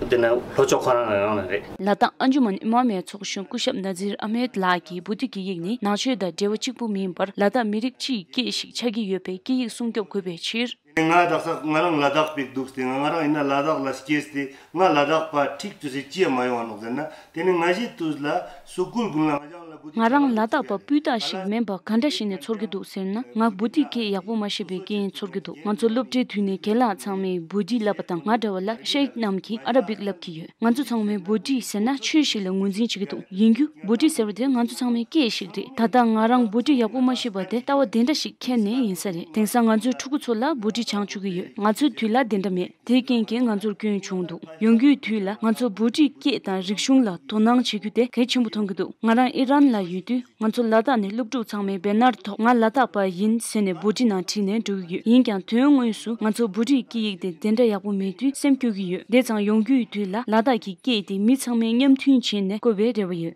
དེ་ན་ལྷོ་ཕྱོགས་ཁོ་རང་རང་ལ་རེད། ལ་དྭགས་ཨན་ཇུ་མན་ཨི་མ་མའི་ཚོགས་གཞོན་སྐུ་ཞབས་ན་ཛིར་ཨ་མེད་ལགས་ཀྱིས་བྷོ་ཊི་སྐད་ཡིག་ནི་ནང་ཆོས་དང་འབྲེལ་བ་གཅིག་པུ་མིན་པར་ལ་དྭགས་མི་རིགས་སྤྱིའི་སྐད་ཞིག་ཆགས་ཀྱི་ཡོད་པས་སྐད་ཡིག་སྲུང་སྐྱོབ་དགོས་པའི་ཕྱིར། ང་དག་ས་ང་རང་ལ་དྭགས་པའི་འདུག་སྟེ་ང་ང་རང་ཡིན་ན་ལ་དྭགས་ལ་སྐྱེས་ཏེ་ང་ལ་དྭགས་པ་ཁྲིག་ཏུ་ཟེར་ཅི་ཡང་མ་ཡོང་བ་ནོག་ཟེར་ན། དེ་ནི་ང་ཞིག་དུས་ལ་སུ་ཀུལ་དགུན་ལ་ང་ཅང་ལ་བུ་དེ་ང་རང་ལ་དྭགས་པ་སྤུས་དག་ཞིག་མིན་པ་ག་འདྲ་ཞིག་ནས་ཚོར་གྱི་འདུག་ཟེར་ན། ང་བུ་དེ་སྐད་ཡག་པོ་མ་ཤེས་པའི་སྐད་ཡིན་ཚོར་གྱི་འདུག། ང་ཚོ་སློབ་གྲྭའི་དུས་ནས་རྒན་ལགས་ཚང་མས་བྷོ་ཊི་བསླབ་པ་དང་ང་འདྲ་བ་ལ་ཤེག་རྣམས་ཀྱིས་ཨ་ར་བིག་བསླབ་ཀྱི་ཡོད། ང་ཚོ་ཚང་མས་བྷོ་ཊི་ཟེར་ན་ཆོས་ཤིག་ལ་ངོས་འཛིན་བྱེད་ཀྱི་འདུག། ཡིན་རྒྱུ་བྷོ་ཊི་ཟེར་བ་དེ་ང་ཚོ་ཚང་མའི་སྐད་ཞིག་རེད། ད་ལྟ་ང་རང་བྷོ་ཊི་ཡག་པོ་མ་ཤེས་པ་དེ་ལྟ་བ་དེ་འདྲ་ཞིག་ཁྱེར་ནས་ཡིན་ས་རེད། དེང་སང་ང་ཚོའི་ཕྲུ་གུ་ཚོ་ལ་བྷོ་ཊི་སྦྱང་བཅུག་གི་ཡོད། ང་ཚོའི་དུས་ལ་དེ་འདྲ་མེད། དེའི་རྐྱེན་གྱིས་ང་ཚོར་སྐྱོན་བྱུང་འདུག། ཡོང་རྒྱུའི་དུས་ལ་ང་ཚོ་བྷོ་ཊིའི་སྐད་དང་རིག་གཞུང་ལ་དོ་སྣང་བྱེད་རྒྱུ་དེ་གལ་ཆེན་པོ་མཐོང་གི་འདུག། ང་རང་ཨི་རན་ལ་ཡོད་དུས་ང་ཚོ་ལ་དྭགས་ནས་སློབ་ཕྲུག་ཚང་མས་བེ་ནར་ཐོག་ང་ལ་དྭགས་པ་ཡིན་ཟེར་ནས་བྷོ་ཊི་ནང་བྲིས་ནས་འགྲོ་གི་ཡོད། ཡིན་ཀྱང་དོན་དངོས་སུ་ང་ཚོ་བྷོ་ཊིའི་སྐད་ཡིག་དེ་དེ་འདྲ་ཡག་པོ་མེད་དུས་སེམས་སྐྱོ་གི་ཡོད། དེ་ཙང་ཡོང་རྒྱུའི་དུས་ལ་ལ་དྭགས་ཀྱི་སྐད་དེ་མི་ཚང་མས་མཉམ་མཐུན་བྱས་ནས་བཀོལ་བའི་རེ་བ་ཡོད།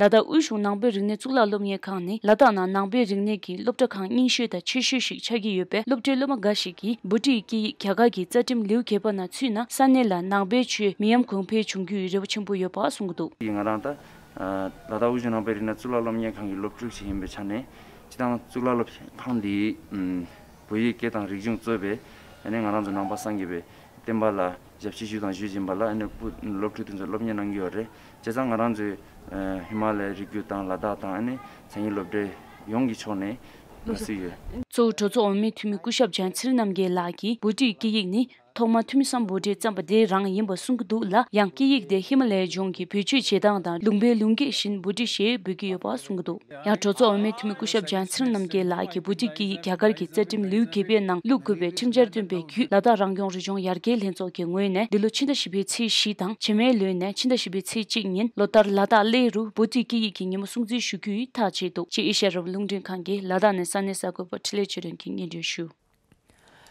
ལ་དྭགས་དབུས་གཞུང་ནང་པའི་རིག་གནས་གཙུག་ལག་སློབ་གཉེར་ཁང་ནི་ལ་དྭགས་ནང་ནང་པའི་རིག་གནས་ཀྱི་སློབ་གྲྭ་ཁང་རྙིང་ཤོས་དང་ཆེ་ཤོས་ཤིག་ཆགས་ཀྱི་ཡོད་པས། སློབ་གྲྭའི་སློབ་མ་འགའ་ཞིག་གིས་བྷོ་ཊིའི་སྐད་ཡིག་རྒྱ་གར་གྱི་རྩ་ཁྲིམས་ལེའུ་བརྒྱད་པ་ནང་ཚུད་ན་ས་གནས་ལ་ནང་པའི་ཆོས་མི་ཉམས་གོང་འཕེལ་འབྱུང་རྒྱུའི་རེ་བ་ཆེན་པོ་ཡོད་པ་གསུངས་ཀྱི་འདུག། ང་རང་ད་ལ་དྭགས་དབུས་གཞུང་ནང་པའི་རིག་གནས་གཙུག་ལག་སློབ་གཉེར་ཁང་གི་སློབ་ཕྲུག་ཞིག་ཡིན་པའི་ཆ་ནས་སྤྱིར་བཏང་གཙུག་ལག་སློབ་ཁང་འདི། བོད་ཡིག་སྐད་དང་རིག་གཞུང་གཙོས་པའི་ཨ་ནི་ང་རང་ཚོ་ནང་པ་སངས་རྒྱས་པའི་བསྟན་པ་ལ་ཞབས་ཕྱི་ཞུས་དང་ཞུ་བཞིན་པ་ལ་ཨ་ནི་སློབ་ཕྲུག་དེ་ཚོ་སློབ་གཉེར་གནང་གི་ཡོད་རེད། བྱས་ཙང་ང་རང་ཚོའི་ཧི་མ་ལ་ཡའི་རི་རྒྱུད་དང་ལ་དྭགས་དང་ཨ་ནི་མཚན་ཉིད་སློབ་གྲྭའི་ཡོངས་ཀྱི་ཕྱོགས་ནས་གནང་སྲོལ་ཡོད། གཙོ་བོ་གྲོས་ཚོགས་འོས་མི་འཐུས་མི་སྐུ་ཞབས་བྱང་ཚེ་རིང་རྣམ་རྒྱལ་ལགས་ཀྱིས་བྷོ་ཊའི་སྐད་ཡིག་ནི་ཐོག་མར་ཐོན་མི་སམ་བྷོ་ཊས་བརྩམས་པ་དེ་རང་ཡིན་པ་གསུང་གི་འདུག་ལ། ཡང་སྐད་ཡིག་དེ་ཧི་མ་ལ་ཡའི་ལྗོངས་ཀྱི་བེད་སྤྱོད་བྱེད་སྟངས་དང་ལུང་པའི་ལུང་སྐད་བཞིན་བྷོ་ཊི་ཞེས་འབོད་ཀྱི་ཡོད་པ་གསུང་གི་འདུག་ཡང་གྲོས་ཚོགས་འོས་མི་འཐུས་མི་སྐུ་ཞབས་བྱང་ཚེ་རིང་རྣམ་རྒྱལ་ལགས་ཀྱིས་བྷོ་ཊའི་སྐད་ཡིག་རྒྱ་གར་གྱི་རྩ་ཁྲིམས་ལེའུ་བརྒྱད་པའི་ནང་བླུག་དགོས་པའི་ཁྲིམས་འཆར་བཏོན་པའི་བརྒྱུད། ལ་དྭགས་རང་སྐྱོང་རི་ལྗོངས་ཡར་རྒྱས་ལྷན་ཚོགས་ཀྱི་ངོས་ནས་འདི་ལོ་ཕྱི་ཟླ་བཞི་པའི་ཚེས་བཞི་དང་རྗེས་མའི་ལོ་ནས་ཕྱི་ཟླ་བཞི་པའི་ཚེས་གཅིག་ཉིན་ལོ་ལྟར་ལ་དྭགས་གླེ་རུ་བྷོ་ཊའི་སྐད་ཡིག་གི་ཉིན་མོ་སྲུང་བརྩི་ཞུ་རྒྱུ་ཡིན་ཐག་བཅད་འདུག་ཅེས་ཨེ་ཤ་ཡ་རང་དབང་རླུང་འཕྲིན་ཁང་གིས་ལ་དྭགས་ནས་ས་གནས་གསར་འགོད་པ་འཕྲིན་ལས་ཆོས་སྒྲོན་གྱིས་སྙན་སྒྲོན་ཞུ།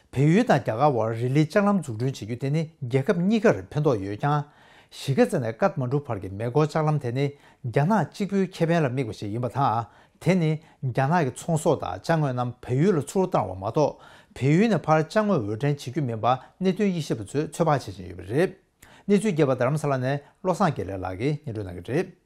བལ་ཡུལ་དང་རྒྱ་གར་བར་རི་ལི་ལྕགས་ལམ་འཛུགས་སྐྲུན་བྱེད་རྒྱུ་དེ་ནི་རྒྱལ་ཁབ་གཉིས་ཀར་ཕན་ཐོགས་ཡོད་ཀྱང་། གཞིས་ཀ་རྩེ་ནས་ཀཏ་མན་གྲུ་བར་གྱི་མེ་འཁོར་ལྕགས་ལམ་དེ་ནི་རྒྱ་ནག་གཅིག་པུའི་ཁེ་ཕན་ལ་དམིགས་པ་ཞིག་ཡིན་པ་དང་། དེ་ནི་རྒྱ་ནག་གི་ཚོང་ཟོག་དང་ཅ་དངོས་རྣམས་བལ་ཡུལ་ལ་ཚུར་བཏང་བ་མ་གཏོགས། བལ་ཡུལ་ནས་ཕར་ཅ་དངོས་འོར་འདྲེན་བྱེད་རྒྱུ་མིན་པ་གནད་དོན་དབྱེ་ཞིབ་པ་ཚོས་ཚོད་དཔག་བྱེད་བཞིན་ཡོད་པ་རེད། གནས་ཚུལ་རྒྱས་པ་རྡ་རམ་ས་ལ་ནས་བློ་བཟང་དགེ་ལེགས་ལགས་ཀྱིས་སྙན་སྒྲོན་གནང་གི་རེད།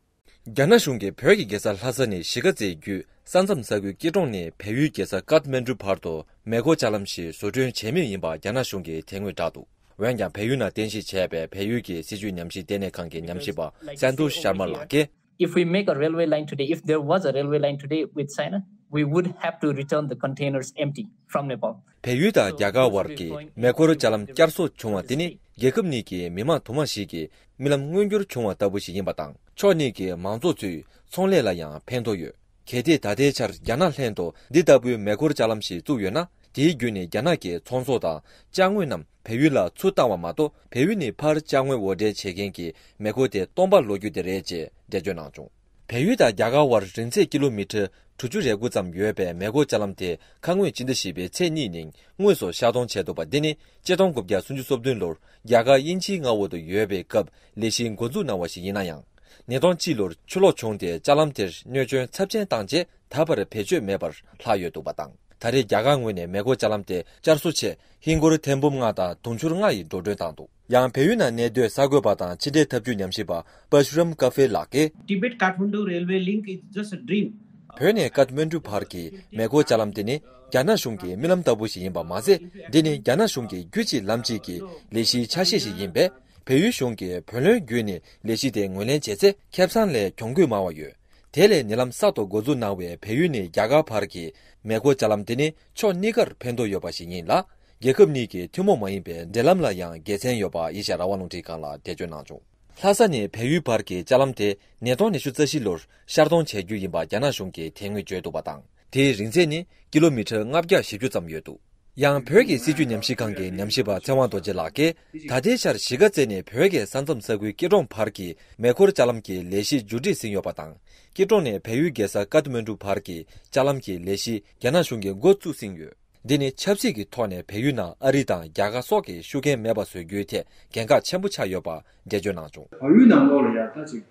རྒྱ་ནག་གཞུང་གིས་བོད་ཀྱི་རྒྱལ་ས་ལྷ་ས་ནས་གཞིས་ཀ་རྩེ་བརྒྱུད་ས་མཚམས་ས་ཁུལ་སྐྱིད་གྲོང་ནས་བལ་ཡུལ་རྒྱལ་ས་ཀཏ་མན་གྲུ་བར་དུ་མེ་འཁོར་ལྕགས་ལམ་ཞིག་བཟོ་སྐྲུན་བྱེད་མུས་ཡིན་པ་རྒྱ་ནག་གཞུང་གིས་དེ་སྔོན་བསྒྲགས་འདུག་འོན་ཀྱང་བལ་ཡུལ་ནང་རྟེན་གཞི་བྱས་པའི་བལ་ཡུལ་གྱི་སྲིད་བྱུས་ཉམས་ཞིབ་ལྟེ་གནས་ཁང་གི་ཉམས་ཞིབ་པ་སན་དོ་ཤར་མ་ལགས་ཀྱིས། If we make a railway line today, if there was a railway line today with China, we would have to return the containers empty from Nepal. བལ་ཡུལ་དང་རྒྱ་གར་བར་གྱི་མེ་འཁོར་ལྕགས་ལམ་བསྐྱར་གསོ་བྱུང་བ་དེ་ནི་རྒྱལ་ཁབ་གཉིས་ཀྱི་མི་དམངས་དུ་མ་ཞིག་གིས་རྨི་ལམ་མངོན་འགྱུར་བྱུང་བ་ལྟ་བུ་ཞིག་ཡིན་པ་དང་། ཕྱོགས་གཉིས་ཀྱི་མང་ཚོགས་ཚོས་ཚོང་ལས་ལ་ཡང་ཕན་ཐོགས་ཡོད། གལ་ཏེ་ད་ལྟའི་ཆར་རྒྱ་ནག་ལྷན་དུ་འདི་ལྟ་བུའི་མེ་འཁོར་ལྕགས་ལམ་ཞིག་བཙུགས་ཡོད་ན། དེའི་བརྒྱུད་ནས་རྒྱ་ནག་གི་ཚོང་ཟོག་དང་ཅ་དངོས་རྣམས་བལ་ཡུལ་ལ་ཚུར་བཏང་བ་མ་གཏོགས། བལ་ཡུལ་ནས་ཕར་ཅ་དངོས་འོར་འདྲེན་བྱེད་མཁན་གྱི་མེ་འཁོར་དེ་སྟོང་པ་ལོག་རྒྱུ་དེ་རེད་ཅེས་འགྲེལ་བརྗོད་གནང་བྱུང་། བལ་ཡུལ་དང་རྒྱ་གར་བར་རིང་ཚད་ཀི་ལོ་མི་ཊར་དྲུག་ཅུ་རེ་དགུ་ཙམ་ཡོད་པའི་མེ་འཁོར་ལྕགས་ལམ་དེ་ཁ་སྔོན་ཕྱི་ཟླ་བཞི་པའི་ཚེས་གཉིས་ཉིན་དངོས་སུ་ཤར་གཏོང་བྱས་འདུག་པ་འདི་ནི་ཆིག་སྟོང་དགུ་བརྒྱ་སུམ་ཅུ་སོ་བདུན་ལོར་རྒྱ་གར་དབྱིན་ཇིའི་མངའ་འོག་ཏུ་ཡོད་པའི་སྐབས་ལས་གཞི་འགོ་འཛུགས་གནང་བ་ཞིག་ཡིན་ན་ཡང་། ཉིས་སྟོང་གཅིག་ལོར་ཆུ་ལོག་བྱུང་སྟེ་ལྕགས་ལམ་དེར་གནོད་སྐྱོན་ཚབས་ཆེན་བཏང་རྗེས་ད་བར་བེད་སྤྱོད་མེད་པར་ལྷག་ཡོད་འདུག་པ་དང་། ད་རེས་རྒྱ་གར་ངོས་ནས་མེ་འཁོར་ལྕགས་ལམ་དེ་བསྐྱར་གསོ་ཆེད་ཧིན་སྒོར་ཐེར་འབུམ་ལྔ་དང་དུང་ཕྱུར་ལྔ་ཡི་འགྲོ་གྲོན་བཏང་འདུག་ཡང་བལ་ཡུལ་ནང་གནས་སྡོད་གསར་འགོད་པ་དང་ཕྱི་འབྲེལ་ཐབས་ཇུས་ཉམས་ཞིབ་པ་པ་ཤུ་རམ་ཀ་ཧྥེ་ལགས་ཀྱིས། Tibet Kathmandu railway link is just a dream. བོད་ནས་ཀཏ་མན་གྲུ་བར་གྱི་མེ་འཁོར་ལྕགས་ལམ་དེ་ནི་རྒྱ་ནག་གཞུང་གི་རྨི་ལམ་ལྟ་བུ་ཞིག་ཡིན་པ་མ་ཟད། འདི་ནི་རྒྱ་ནག་གཞུང་གི་རྒྱུད་གཅིག་ལམ་གཅིག་གི་ལས་གཞིའི་ཆ་ཤས་ཤིག་ཡིན་པས། བལ་ཡུལ་གཞུང་གིས་བུ་ལོན་བརྒྱུད་ནས་ལས་གཞི་དེ་ངོས་ལེན་བྱས་ཚེ་ཁེ་བཟང་ལས་གྱོང་གུད་མང་བ་ཡོད། དེ་ལས་ཉེ་ལམ་གསར་དུ་འགོ་འཛུགས་གནང་བའི་བལ་ཡུལ་ནས་རྒྱ་གར་བར་གྱི་མེ་འཁོར་ལྕགས་ལམ་དེ་ནི་ཕྱོགས་གཉིས་ཀར་ཕན་ཐོགས་ཡོད་པ་ཞིག་ཡིན་ལ། རྒྱལ་ཁབ་གཉིས་ཀྱི་ཐུན་མོང་མ་ཡིན་པའི་འབྲེལ་ལམ་ལ་ཡང་དགེ་མཚན་ཡོད་པ་ཨེ་ཤ་ཡ་རང་དབང་རླུང་འཕྲིན་ཁང་ལ་འགྲེལ་བརྗོད་གནང་བྱུང་། ལྷ་ས་ནས་བལ་ཡུལ་བར་གྱི་ལྕགས་ལམ་དེ་ཉིས་སྟོང་ཉི་ཤུ་རྩ་བཞི་ལོར་ཤར་གཏོང་བྱ་རྒྱུ་ཡིན་པ་རྒྱ་ནག་གཞུང་གིས་དེ་སྔོན་བརྗོད་འདུག་པ་དང་། དེའི་རིང་ཚད་ནི་ཀི་ལོ་མི་ཊར་ལྔ་བརྒྱ་བཞི་བཅུ་ཙམ་ཡོད་འདུག་ཡང་བོད་ཀྱི་སྲིད་བྱུས་ཉམས་ཞིབ་ཁང་གི་ཉམས་ཞིབ་པ་ཚེ་དབང་རྡོ་རྗེ་ལགས་ཀྱིས། ད་ལྟའི་ཆར་གཞིས་ཀ་རྩེ་ནས་བོད་ཀྱི་ས་མཚམས་ས་ཁུལ་སྐྱིད་གྲོང་བར་གྱི་མེ་འཁོར་ལྕགས་ལམ་གྱི་ལས་གཞི་མཇུག་སྒྲིལ་ཟིན་ཡོད་པ་དང་། སྐྱིད་གྲོང་ནས་བལ་ཡུལ་རྒྱལ་ས་ཀཏ་མན་གྲུ་བར་གྱི་ལྕགས་ལམ་གྱི་ལས་གཞི་རྒྱ་ནག་གཞུང་གིས་འགོ་བཙུགས་ཟིན་ཡོད། འདི་ནི་ཆབ་སྲིད་ཀྱི་ཐོག་ནས་བལ་ཡུལ་ནང་ཨ་རི་དང་རྒྱ་གར་སོགས་ཀྱི་ཤུགས་རྐྱེན་མེད་པ་བཟོ་རྒྱུའི་ཐད་གལ་འགངས་ཆེན་པོ་ཆགས་ཡོད་པ་འགྲེལ་བརྗོད་གནང་བྱུང་། བལ་ཡུལ་ནང་ལོགས་ལ་ཡ་ད་ཅིག་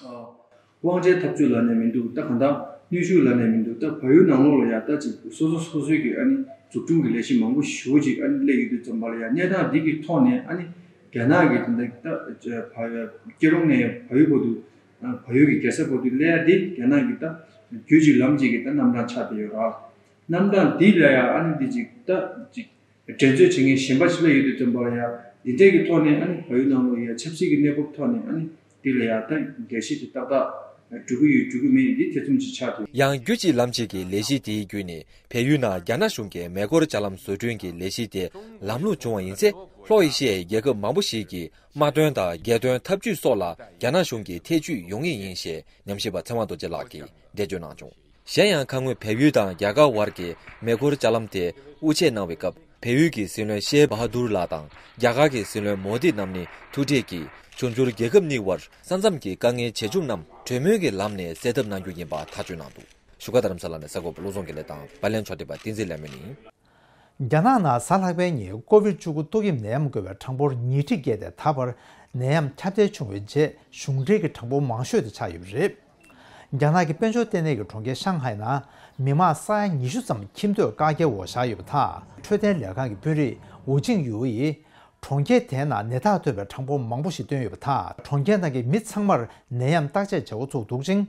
ཨ། དབང་ཆའི་འཐབ་རྩོད་ལབ་ནས་མི་འདུག་ད་གང་ལྟར་གནོན་ཤུགས་ལབ་ནས་མི་འདུག་ད་བལ་ཡུལ་ནང་ལོགས་ལ་ཡ་ད་ཅིག་སོ་སོ་སོ་སོའི་གི་ཨ་ནི་འཛུགས་སྐྲུན་གྱི་ལས་གཞི་མང་པོ་ཞེ་པོ་ཅིག་ཨ་ནི་སླེབས་ཡོད་དུས་ཙམ་པ་ལ་ཡ་གནས་སྟངས་འདི་གི་ཐོག་ནས་ཨ་ནི་རྒྱ་ནག་གི་ད་ལྟ་ད་བལ་སྐྱིད་གྲོང་ནས་བལ་ཡུལ་བར་དུ་ཨ་བལ་ཡུལ་གྱི་རྒྱལ་ས་བར་དུ་སླེབས་ཡ་འདི་རྒྱ་ནག་གི་ད་རྒྱུད་གཅིག་ལམ་གཅིག་གི་ད་རྣམ་གྲངས་ཆགས་བསྡད་ཡོད་ར། རྣམ་གྲངས་འདི་ལ་ཡ་ཨ་ནི་འདི་ཅིག་ད་ཅིག་འགྲན་རྩོད་བྱེད་མཁན་གཞན་པ་ཞིག་སླེབས་ཡོད་དུས་ཙམ་པ་ལ་ཡ་འདི་འདྲའི་གི་ཐོག་ནས་ཨ་ནི་བལ་ཡུལ་ནང་ལོགས་ཡ་ཆབ་སྲིད་ཀྱི་གནས་བབ་ཐོག་ནས་ཨ་ནི་འདི་ལ་ཡ་ད་འགྲེལ་བཤད་དེ་ཏག་ཏག་འགྲོ་གི་ཡོད་འགྲོ་གི་མེད་འདི་ཐེ་ཚོམ་ཅིག་ཆགས་འདུག་ཡང་རྒྱུད་གཅིག་ལམ་གཅིག་གི་ལས་གཞི་དེའི་བརྒྱུད་ནས་བལ་ཡུལ་ནང་རྒྱ་ནག་གཞུང་གི་མེ་འཁོར་ལྕགས་ལམ་བཟོ་སྐྲུན་གྱི་ལས་གཞི་དེ་ལམ་ལྷོང་བྱུང་བ་ཡིན་ཚེ། ལྷོ་ཨེ་ཤི་ཡའི་རྒྱལ་ཁབ་མང་པོ་ཞིག་གི་དམག་དོན་དང་རྒྱལ་དོན་འཐབ་ཇུས་སོགས་ལ་རྒྱ་ནག་གཞུང་གི་ཐེ་ཇུས་ཡོང་ངེས་ཡིན་ཞེས་ཉམས་ཞིབ་པ་ཚེ་དབང་རྡོ་རྗེ་ལགས་ཀྱིས་འགྲེལ་བརྗོད་གནང་བྱུང་། གཞན་ཡང་ཁ་སྔོན་བལ་ཡུལ་དང་རྒྱ་གར་བར་གྱི་མེ་འཁོར་ལྕགས་ལམ་དེ་དབུ་འབྱེད་གནང་བའི་སྐབས། བལ་ཡུལ་གྱི་སྲིད་བློན་ཤེ་བྷ་དུར་ལགས་དང་རྒྱ་གར་གྱི་སྲིད་བློན་མོ་དི་རྣམ་གཉིས་ཐུག་འཕྲད་ཀྱིས། འབྱུང་འགྱུར་རྒྱལ་ཁབ་གཉིས་བར་ས་མཚམས་ཀྱི་དཀའ་ངལ་ཇེ་ཆུང་རྣམས་གྲོས་མོལ་གྱི་ལམ་ནས་སེལ་ཐབས་གནང་རྒྱུ་ཡིན་པ་ཐག་གཅོད་གནང་འདུག་བཞུགས་སྒར་རྡ་རམ་ས་ལ་ནས་གསར་འགོད་པ་བློ་བཟང་དགེ་ལེགས་དང་། པར་ལེན་ཕྱོགས་སྒྲིག་པ་བསྟན་འཛིན་ལྷ་མོ་ཡིན། རྒྱ་ནག་ནང་གཟའ་ལྷག་པའི་ཉིན་ཀོ་བིད་བཅུ་དགུ་ཏོག་དབྱིབས་ནད་ཡམས་འགོས་པའི་གྲངས་འབོར་ཉིས་ཁྲི་བརྒལ་ཏེ། ད་བར་ནད་ཡམས་ཁྱབ་གདལ་བྱུང་བའི་རྗེས་གཞུང་འབྲེལ་གྱི་གྲངས་འབོར་མང་ཤོས་དེ་ཆགས་ཡོད་པ་རེད། རྒྱ་ནག་གི་དཔལ་འབྱོར་ལྟེ་གནས་ཀྱི་གྲོང་ཁྱེར་ཤང་ཧའེ་ནང་མི་མང་ས་ཡ་ཉི་ཤུ་ཙམ་ཁྱིམ་སྡོད་བཀག་རྒྱའི་འོག་བཞག་ཡོད་པ་དང་། འཕྲོད་བསྟེན་ལས་ཁང་གི་དཔོན་རིགས་ཝུ་ཅིང་ཡུའུ་ཡིས་གྲོང་ཁྱེར་དེའི་ནང་ནད་རྟགས་ཐོན་པའི་གྲངས་འབོར་མང་པོ་ཞིག་བཏོན་ཡོད་པ་དང་། གྲོང་ཁྱེར་ནང་གི་མི་ཚང་མར་ནད་ཡམས་བརྟག་དཔྱད་བྱེད་འགོ་ཚུགས་འདུག་ཅིང་།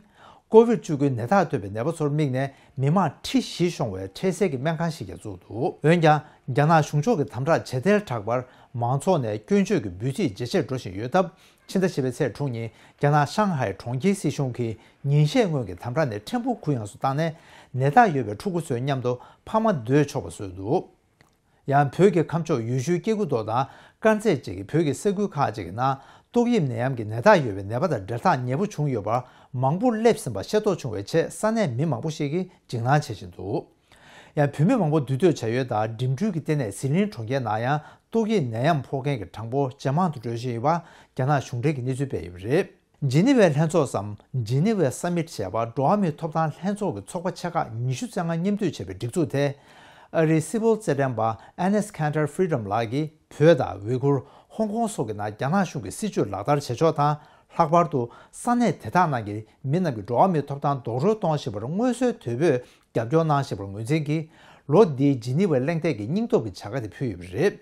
ཀོ་ཝིཌ་བཅུ་དགུའི་ནད་རྟགས་ཐོན་པའི་ནད་པ་ཚོར་དམིགས་ནས་མི་མང་ཁྲི་བཞི་ཤོང་བའི་འཕྲལ་སེལ་གྱི་སྨན་ཁང་ཞིག་ཀྱང་བཙུགས་འདུག་འོན་ཀྱང་རྒྱ་ནག་གཞུང་ཕྱོགས་ཀྱི་དམ་དྲག་ཇེ་ཐལ་དྲགས་པར་མང་ཚོགས་ནས་སྐྱོན་བརྗོད་ཀྱི་འབོད་ཚིག་ཇེ་ཆེར་འགྲོ་བཞིན་ཡོད་སྟབས། ཕྱི་ཟླ་བཞི་པའི་ཚེས་དྲུག་ཉིན་རྒྱ་ནག་ཤང་ཧའེ་གྲོང་ཁྱེར་སྲིད་གཞུང་གིས་ཉིན་ཤས་སྔོན་གྱི་དམ་དྲག་ནས་ཕྲན་བུ་གུ་ཡངས་སུ་བཏང་ནས། ནད་རྟགས་ཡོད་པའི་ཕྲུ་གུ་ཚོའི་མཉམ་དུ་ཕ་མ་སྡོད་ཆོག་པ་བཟོས་འདུག་ཡང་བོད་ཀྱི་ཁམས་ཕྱོགས་ཡུལ་ཤུལ་སྐྱེ་རྒུ་མདོ་དང་དཀར་མཛེས་བཅས་ཀྱི་བོད་ཀྱི་ས་ཁུལ་ཁག་ཅིག་གི་ནང་ཏོག་དབྱིབས་ནད་ཡམས་ཀྱི་ནད་རྟགས་ཡོད་པའི་ནད་པ་དང་འབྲེལ་ཐག་ཉེ་པོ་བྱུང་ཡོད་པར་མང་པོ་སླེབས་ཟིན་པ་ཤེས་རྟོགས་བྱུང་བའི་ཆེད་ས་གནས་མི་མང་པོ་ཞིག་གིས་འཇིགས་སྣང་བྱེད་བཞིན་འདུག་ཡང་བོད་མི་མང་པོ་འདུས་སྡོད་བྱ་ཡུལ་དང་འགྲིམ་འགྲུལ་གྱི་ལྟེ་གནས་ཟི་ལིང་གྲོང་ཁྱེར་ནང་ཡང་ཏོག་དབྱིབས་ནད་ཡམས་ཕོག་མཁན་གྱི་གྲངས་འབོར་ཇེ་མང་དུ་འགྲོ་བཞིན་ཡོད་པ་རྒྱ་ནག་གཞུང་འབྲེལ་གྱི་གནས་ཚུལ་སྤེལ་ཡོད་པ་རེད། ཇི་ནི་ཝའི་ལྷན་ཚོགས་སམ་ཇི་ནི་ཝའི་ས་མིཊ་ཞེས་པ་འགྲོ་བ་མིའི་ཐོབ་ཐང་ལྷན་ཚོགས་ཀྱི་ཚོགས་པ་ཆེ་ཁག་ཉི་ཤུ་རྩ་ལྔ་མཉམ་འདུས་བྱས་པའི་སྒྲིག་འཛུགས་དེ། ཨ་རིའི་སིལ་བུར་རྩེད་འགྲན་པ་Enes Kanter Freedom ལགས་ཀྱིས་བོད་དང་ཝི་གུར། ཧོང་ཀོང་སོགས་ཀྱི་ནང་རྒྱ་ནག་གཞུང་གི་སྲིད་བྱུས་ལག་བསྟར་བྱེད་ཕྱོགས་དང་། ལྷག་པར་དུ་ས་གནས་དེ་དག་ནང་གི་མི་རྣམས་ཀྱི་འགྲོ་བ་མིའི་ཐོབ་ཐང་རྡོག་རོལ་གཏོང་བཞིན་པར་དངོས་སུ་དོད་པོས་རྒྱབ་སྐྱོར་གནང་བཞིན་པར་ངོས་འཛིན་གྱིས། ལོ་འདིའི་ཇི་ནི་ཝའི་གླེང་སྟེགས་ཀྱི་སྙིང་སྟོབས་ཀྱི་བྱ་དགའ་དེ་ཕུལ་ཡོད་པ་རེད།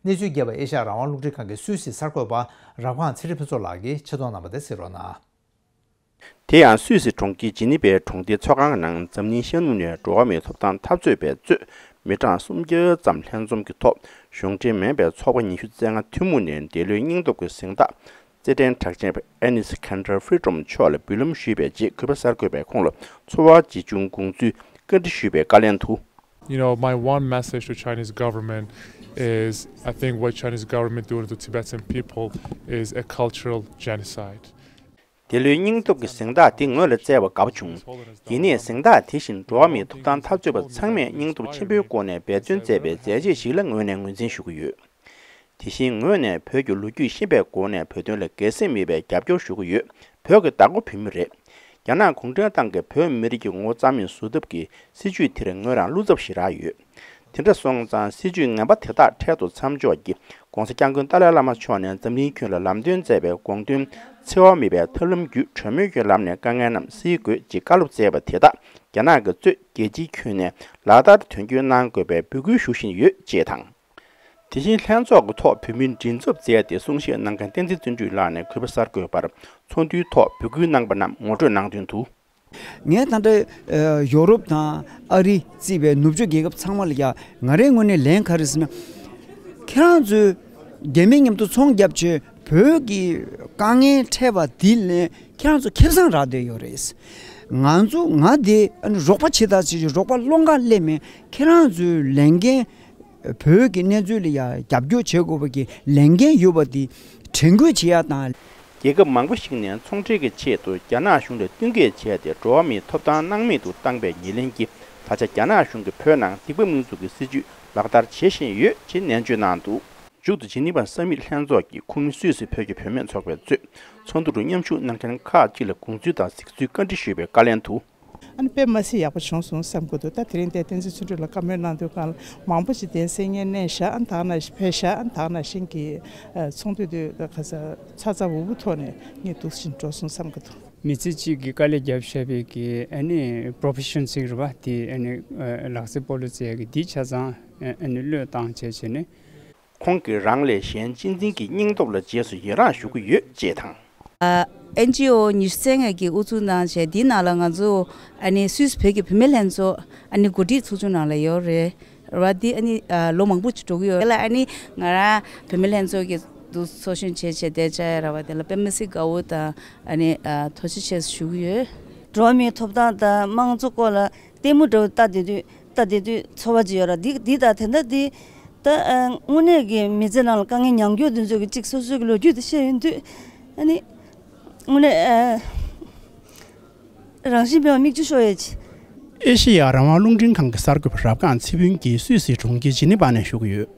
གནས་ཚུལ་རྒྱས་པ་ཨེ་ཤ་ཡ་རང་དབང་རླུང་འཕྲིན་ཁང་གི་སུད་སིའི་གསར་འགོད་པ་རབ་སྒང་ཚེ་རིང་ཕུན་ཚོགས་ལགས་ཀྱིས་ཆེད་རྟོག་གནང་བ་དེ་གཟིགས་རོགས་གནང་། དེ་ཡང་སུད་སི་གྲོང་ཁྱེར་ཇི་ནི་ཝའི་གྲོང་སྡེའི་ཚོགས་ཁང་ནང་འཛམ་གླིང་ཤར་ནུབ་ནས་འགྲོ་བ་མིའི་ཐོབ་ཐང་འཐབ་རྩོད་པས་གཙོས་མི་གྲངས་སུམ་བརྒྱ་ཙམ་ལྷན་འཛོམས་ཀྱི་ཐོག་གཞུང་འབྲེལ་མིན་པའི་ཚོགས་པ་ཉི་ཤུ་རྩ་ལྔ་ཐུན་མོང་ནས་འདས་ལོའི་སྙིང་སྟོབས་ཀྱི་གཟེངས་རྟགས་རྩེད་འགྲན་གྲགས་ཅན་པ་Enes Kanter Freedom མཆོག་ལ་འབུལ་ལམ་ཞུས་པའི་རྗེས་གུས་པ་གསར་འགོད་པས་ཁོང་ལ་འཚོ་བ་ཇི་བྱུང་དགོངས་ཚུལ་བཀའ་འདྲི་ཞུས་པའི་བཀའ་ལན་དུ། You know, my one message to Chinese government is I think what Chinese government doing to Tibetan people is a cultural genocide. འདི་ལོའི་སྙིང་སྟོབས་ཀྱི་གཟེངས་རྟགས་འདི་ངོས་ལ་བསྩལ་བ་དགའ་པོ་བྱུང་། ཡིན་ནའི་གཟེངས་རྟགས་དེ་བཞིན་འགྲོ་བ་མིའི་ཐོབ་ཐང་འཐབ་རྩོད་པ་ཚང་མས་སྙིང་སྟོབས་ཆེན་པོའི་སྒོ་ནས་འབད་བརྩོན་མཛད་པའི་མཛད་རྗེས་ཤིག་ལ་ངོས་ནས་ངོས་འཛིན་ཞུ་གི་ཡོད། དེ་བཞིན་ངོས་ནས་བོད་ཀྱི་ལོ་རྒྱུས་ཤེས་པའི་སྒོ་ནས་བོད་དོན་ལ་སྒེར་སེམས་མེད་པའི་རྒྱབ་སྐྱོར་ཞུ་གི་ཡོད། བོད་ཀྱི་བདག་པོ་བོད་མི་རེད། རྒྱ་ནག་གུང་ཁྲན་ཏང་གིས་བོད་མི་རིགས་ཀྱི་ངོ་བོ་རྩ་མེད་བཟོ་ཐབས་ཀྱི་སྲིད་བྱུས་དེར་ངོས་རང་བློ་འཚབ་ཞེ་དྲག་ཡོད། དེ་འདྲ་སོང་ཙང་སྲིད་བྱུས་ངན་པ་དེ་དག་འཕྲལ་དུ་མཚམས་འཇོག་གིས་༸གོང་ས་༸སྐྱབས་མགོན་ཏཱ་ལའི་བླ་མ་མཆོག་ནས་འཛམ་གླིང་ཁྱོན་ལ་ལམ་སྟོན་མཛད་པའི་དགོངས་དོན་འཚེ་བ་མེད་པའི་ཐབས་ལམ་བརྒྱུད་གྲོས་མོལ་གྱི་ལམ་ནས་དཀའ་ངལ་རྣམས་སེལ་དགོས་ཅེས་བཀའ་སློབ་སྩལ་བ་དེ་དག་རྒྱ་ནག་གིས་གཙོས་རྒྱལ་སྤྱིའི་ཁྱོན་ནས་ལག་བསྟར་དོན་འཁྱོལ་གནང་དགོས་པའི་འབོད་སྐུལ་ཞུ་བཞིན་ཡོད་ཅེས་དང་། དེ་བཞིན་ལྷན་ཚོགས་ཀྱི་ཐོག་བོད་མིའི་མགྲིན་ཚབ་མཛད་དེ་གསུང་བཤད་གནང་མཁན་བསྟན་འཛིན་བརྩོན་འགྲུས་ལགས་ནས་གུས་པ་གསར་འགོད་པར་ཚོགས་འདུའི་ཐོག་འབོད་སྐུལ་གནང་པ་རྣམས་ངོ་སྤྲོད་གནང་དོན་དུ། ངས་ད་ལྟ་ཡོ་རོབ་དང་ཨ་རི་བརྩིས་པའི་ནུབ་ཕྱོགས་རྒྱལ་ཁབ་ཚང་མ་ལ་ཡ་ང་རའི་ངོས་ནས་ལན་ག་རེ་ཟེར་ན། ཁྱེད་རང་ཚོས་རྒྱ་མི་མཉམ་དུ་ཚོང་བརྒྱབ་བྱས་བོད་ཀྱི་དཀའ་ངལ་འཕྲད་པ་འདི་ལ་ཁྱེད་རང་ཚོ་ཁེ་བཟང་རག་བསྡད་ཡོད་རེད། ང་ཚོ་ང་དེ་ཨ་ནི་རོགས་པ་བྱེད་ད་བྱེད་ཀྱི་རོགས་པ་སློང་ག་སླེབས་མེད། ཁྱེད་རང་ཚོའི་ལས་འགན་བོད་ཀྱི་གནས་ཚུལ་ལ་ཡ་རྒྱབ་སྐྱོར་བྱེད་དགོས་པ་གི་ལས་འགན་ཡོད་པ་དེ་དྲན་སྐུལ་བྱེད་ཡ་དང་། རྒྱལ་ཁབ་མང་པོ་ཞིག་ནས་ཚོང་འབྲེལ་གྱི་ཆེད་དུ་རྒྱ་ནག་གཞུང་ལ་བསྟུན་མཁས་བྱས་ཏེ་འགྲོ་བ་མིའི་ཐོབ་ཐང་སྣང་མེད་དུ་བཏང་པའི་ཉེར་ལེན་གྱིས་ད་ཆ་རྒྱ་ནག་གཞུང་གིས་བོད་ནང་སྡིག་པ་མི་འཛུགས་ཀྱི་སྲིད་བྱུས་ལག་བསྟར་བྱེད་བཞིན་ཡོད་ཅེས་ནན་བརྗོད་གནང་འདུག་མཇུག་ཏུ་ཇི་ནི་ཝ་ས་མིཊ་ལྷན་ཚོགས་ཀྱི་ཁོངས་མི་སུད་སི་བོད་ཀྱི་བུད་མེད་ཚོགས་པས་གཙོས་ཚོགས་འདུ་རུ་མཉམ་ཞུགས་གནང་མཁན་ཁག་ཅིག་ལ་དགོངས་ཚུལ་དང་གཟིགས་ཚུལ་བཀའ་འདྲི་ཞུས་པའི་བཀའ་ལན་དུ། ཨ་ནི་དཔེ་མ་སྲིད་ཡག་པོ་བྱུང་སོང་བསམ་གྱི་འདུག་ད་དེ་རིང་དེ་བསྟན་འཛིན་བརྩོན་འགྲུས་ལ་བཀའ་མོལ་གནང་དུས་སྒང་ལ་མང་པོ་ཞིག་གདན་སའི་སྔས་གནས་བཞག་ཨ་ནི་ད་ག་ནང་བཞིན་ཕེབས་བཞག་ཨ་ནི་ད་ག་ནང་བཞིན་གྱི་ཚོགས་འདུ་དེ་ཁ་ས་ཚ་ཚ་འུར་འུར་ཐོག་ནས་ངས་འདུག་བཞིན་འགྲོ་སོང་བསམ་གྱི་འདུག་མི་ཚེ་གཅིག་གི་དཀའ་ལས་བརྒྱབ་བཞག་པའི་གི་ཨ་ནི་པྲོ་ཕེ་ཤོན་ཟེར་གྱི་རེད་པ། དེ་ཨ་ནི་ལག་རྩེད་སྤོ་ལོ་རྩེ་ཡ་གི་འདི་ཆ་ཚང་ཨ་ནི་བློས་བཏང་བྱས་བྱས་ནས། ཁོང་གིས་རང་ལས་གཞན་གཅེས་འཛིན་གྱི་སྙིང་སྟོབས་ལ་རྗེས་སུ་ཡི་རངས་ཞུ་གི་ཡོད་ཅེས་དང་། ཨེན་ཇི་ཨོ་ཉི་ཤུ་རྩ་ལྔ་གིས་དབུ་འཛུགས་གནང་བྱས་འདིའི་ནང་ལ་ང་ཚོ་ཨ་ནི་སུད་སི་བོད་ཀྱི་བུད་མེད་ལྷན་ཚོགས་ཨ་ནི་འགོ་ཁྲིད་ཚོགས་ཆུང་ནང་ལ་ཡོད་རེད། ར་བ་འདི་ཨ་ནི་ལོ་མང་པོ་ཅིག་འགྲོ་གི་ཡོད་ལ་ཨ་ནི་ང་རང་བུད་མེད་ལྷན་ཚོགས་ཀྱི་འདུ་ཚོགས་གཞོན་བྱས་བྱས་བསྡད་བྱས་ར་བ་དེ་ལ་དཔེ་མི་སྲིད་དགའ་བོ་དང་ཨ་ནི་ཐུགས་རྗེ་ཆེ་ཞུ་གི་ཡོད། འགྲོ་བ་མིའི་ཐོབ་ཐང་དང་དམངས་གཙོ་སྐོར་ལ་ལྟད་མོ་འདྲ་བོ་ལྟ་བསྡད་དུས་ལྟ་བསྡད་དུས་ཚོར་བ་ཅིག་ཡོད་ར། འདི་འདི་དང་དེ་འདྲ་འདི་ད་དངོས་གནས་ཀྱི་མི་ཚེ་ནང་ལ་དཀའ་ངལ་མྱངས་རྒྱུ་འདི་ཚོ་གི་གཅིག་སོ་སོའི་གི་ལོ་རྒྱུས་དེ་བཤད་ཡོང་དུས་ཨ་ནི་དངོས་གནས་རང་བཞིན་སྤེལ་བ་མིག་ཆུ་ཤོར་ཡས་ཅིག་ཨེ་ཤེ་ཡ་རང་དབང་རླུང་འཕྲིན་ཁང་གི་གསར་འགོད་པ་རབ་སྒང་ཚེ་ཕུན་གྱིས་སུད་སིའི་གྲོང་ཁྱེར་ཇི་ནི་ཝ་ནས་ཞུ་གི་ཡོད།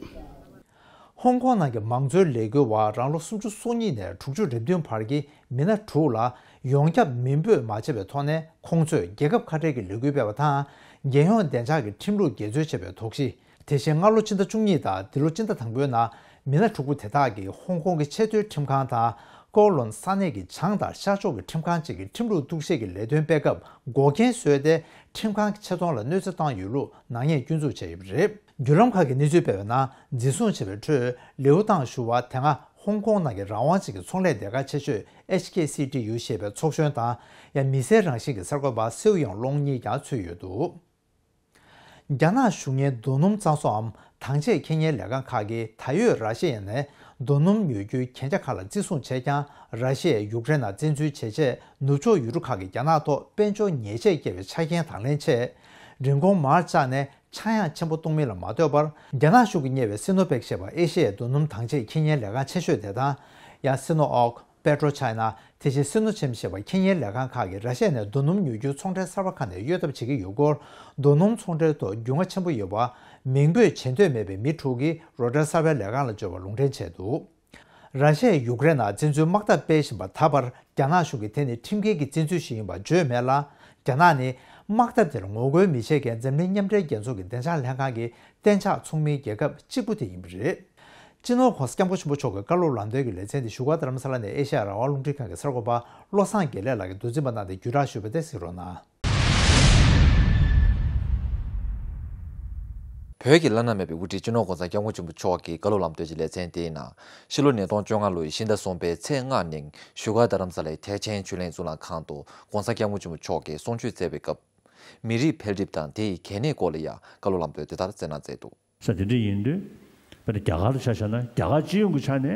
ཧོང་ཀོང་ནང་གི་མང་གཙོའི་ལས་འགུལ་བ་རང་ལོ་སུམ་ཅུ་སོ་གཉིས་ནས་དྲུག་ཅུ་རེ་བདུན་བར་གྱི་མི་སྣ་དྲུག་ལ་ཡོངས་ཁྱབ་མིང་འབོད་མ་བྱས་པའི་ཐོག་ནས་ཁོང་ཚོས་རྒྱལ་ཁབ་ཁ་བྲལ་གྱི་ལས་འགུལ་སྤེལ་བ་དང་། རྒྱལ་ཡོངས་བདེ་འཇགས་ཀྱི་ཁྲིམས་ལུགས་འགལ་འཛོལ་བྱས་པའི་དོགས་གཞི། དེ་བཞིན་སྔ་ལོ་ཕྱི་ཟླ་བཅུ་གཉིས་དང་འདི་ལོ་སྤྱི་ཟླ་དང་པོའི་ནང་མི་སྣ་དྲུག་པོ་དེ་དག་གིས་ཧོང་ཀོང་གི་ཆེས་མཐོའི་ཁྲིམས་ཁང་དང་ཀོ་ལོན་ས་གནས་ཀྱི་བྱང་དང་ཤར་ཕྱོགས་ཀྱི་ཁྲིམས་ཁང་བཅས་ཀྱི་ཁྲིམས་ལུགས་གཏུག་བཤེར་གྱི་ལས་དོན་སྤེལ་སྐབས་འགོག་རྐྱེན་བཟོས་ཏེ་ཁྲིམས་ཁང་གི་ཆེ་མཐོང་ལ་གནོད་འཚེ་བཏང་ཡོད་ལུགས་ནག་ཉེས་སྐྱོན་འཛུགས་བྱས་ཡོད་པ་རེད། བརྒྱུད་ལམ་ཁག་གིས་གནས་ཚུལ་སྤེལ་བའི་ནང་འཛིན་བཟུང་བྱས་པའི་ཁྲོད་ལེའུ་ཏང་ཞུ་བ་དེ་སྔ་ ཧོང་ཀོང་ནང་གི་རང་དབང་ཅན་གྱི་ཚོང་ལས་སྡེ་ཁག་ཆེ་ཤོས་ཨེཆ་ཁེ་སི་ཊི་ཡུ་ཞེས་པའི་ཚོགས་གཞོན་དང་། ཡང་མི་སེར་རང་བཞིན་གྱི་གསར་འགོད་པ་སེའུ་ཡང་ལོང་གཉིས་ཀྱང་ཚུད་ཡོད་འདུག་རྒྱ་ནག་གཞུང་གཉེར་རྡོ་སྣུམ་གཙང་བཟོའམ་དྭངས་ཆས་ཁེ་གཉེར་ལས་ཁང་ཁག་གིས་ད་ཡོད་ར་ཤི་ཡ་ནས་རྡོ་སྣུམ་ཉོ་རྒྱུའི་གན་རྒྱ་ཁག་ལ་བརྩི་སྲུང་བྱས་ཀྱང་། ར་ཤི་ཡས་ཡུཀ་རེན་ནང་བཙན་འཛུལ་བྱས་རྗེས། ནུབ་ཕྱོགས་ཡུལ་གྲུ་ཁག་གིས་རྒྱ་ནག་ཐོག་དཔལ་འབྱོར་ཉེས་ཆད་བཀལ་བའི་ཆ་རྐྱེན་དང་ལེན་ཆེད། རིན་གོང་མར་བཅག་ནས་ཆག་ཡང་ཆེན་པོ་གཏོང་མིན་ལ་མ་ལྟོས་པར། རྒྱ་ནག་གཞུང་གིས་གཉེར་བའི་སི་ནོ་བེག་ཞེས་པ་ཨེ་ཤི་ཡའི་རྡོ་སྣུམ་དྭངས་ཆས་ཁེ་གཉེར་ལས་ཁང་ཆེ་ཤོས་དེ་དང་། ཡང་སི་ནོ་ཨོག་པེ་ཏྲོ་ཆའི་ན། དེ་བཞིན་སི་ནོ་ཆེམ་ཞེས་པ་ཁེ་གཉེར་ལས་ཁང་ཁག་གིས་ར་ཤི་ཡ་ནས་རྡོ་སྣུམ་ཉོ་རྒྱུའི་ཚོང་ཁྲལ་གསར་པ་ཁ་ནས་གཡོལ་ཐབས་བྱེད་ཀྱི་ཡོད་སྐོར། རྡོ་སྣུམ་ཚོང་ཁྲལ་ཐོག་རྒྱུས་མངའ་ཆེན་པོ་ཡོད་པ། མིང་འབོད་བྱེད་འདོད་མེད་པའི་མི་དྲུག་གིས་རོའི་ཊར་གསར་པའི་ལས་ཁང་ལ་བརྗོད་པར་ལུང་འདྲེན་བྱས་འདུག་ར་ཤི་ཡས་ཡུཀ་རེན་ནང་བཙན་འཛུལ་དམག་འཐབ་སྤེལ་བཞིན་པ་ད་བར། རྒྱ་ནག་གཞུང་གིས་དེ་ནི་ཁྲིམས་འགལ་གྱི་བཙན་འཛུལ་ཞིག་ཡིན་པ་བརྗོད་མེད་ལ། རྒྱ་ནག་ནི་དམག་འཐབ་དེར་ངོ་རྒོལ་མི་བྱེད་མཁན་འཛམ་གླིང་མཉམ་འབྲེལ་རྒྱལ་ཚོགས་ཀྱི་བདེ་འཇགས་ལྷན་ཁང་གི་གཏན་འཇགས་ཚོགས་མིའི་རྒྱལ་ཁབ་གཅིག་པུ་དེ་ཡིན་པ་རེད། སྤྱི་ནོར་༸གོང་ས་༸སྐྱབས་མགོན་ཆེན་པོ་མཆོག་གི་བཀའ་སློབ་ལམ་སྟོན་གྱི་ལེ་ཚན་དེ་བཞུགས་སྒར་རྡ་རམ་ས་ལ་ནས་ཨེ་ཤ་ཡ་རང་དབང་རླུང་འཕྲིན་ཁང་གི་གསར་འགོད་པ་བློ་བཟང་དགེ་ལེགས་ལགས་ཀྱིས་མདོ་འཛིན་པ་གནང་སྟེ་བརྒྱུད་བསྒྲགས་ཞུས་པ་དེ་གཟིགས་རོགས་གནང་། བོད་ཀྱི་བླ་ན་མེད་པའི་དབུ་ཁྲིད་སྤྱི་ནོར་༸གོང་ས་༸སྐྱབས་མགོན་ཆེན་པོ་མཆོག་གི་བཀའ་སློབ་ལམ་སྟོན་གྱི་ལེ་ཚན་དེའི་ནང་། ཕྱི་ལོ་ཉིས་སྟོང་བཅོ་ལྔ་ལོའི་ཕྱི་ཟླ་གསུམ་པའི་ཚེས་ལྔ་ཉིན་བཞུགས་སྒར་རྡ་རམ་ས་ལའི་ཐེག་ཆེན་ཆོས་གླིང་གཙུག་ལག་ཁང་དུ་༸གོང་ས་༸སྐྱབས་མགོན་ཆེན་པོ་མཆོག་གིས་གསུང་ཆོས་སྩལ་བའི་སྐབས། མི་རིགས་འཕེལ་འགྲིབ་དང་དེ་ཡི་གལ་གནད་སྐོར་ལ་ཡང་བཀའ་སློབ་ལམ་སྟོན་དེ་ལྟར་སྩལ་གནང་མཛད་འདུག་ས་དེ་འདྲ་ཡིན་དུས། དཔེར་ན་རྒྱ་གར་ལ་ཆ་བཞག་ན། རྒྱ་གར་སྤྱི་ཡོངས་ཀྱི་ཆ་ནས་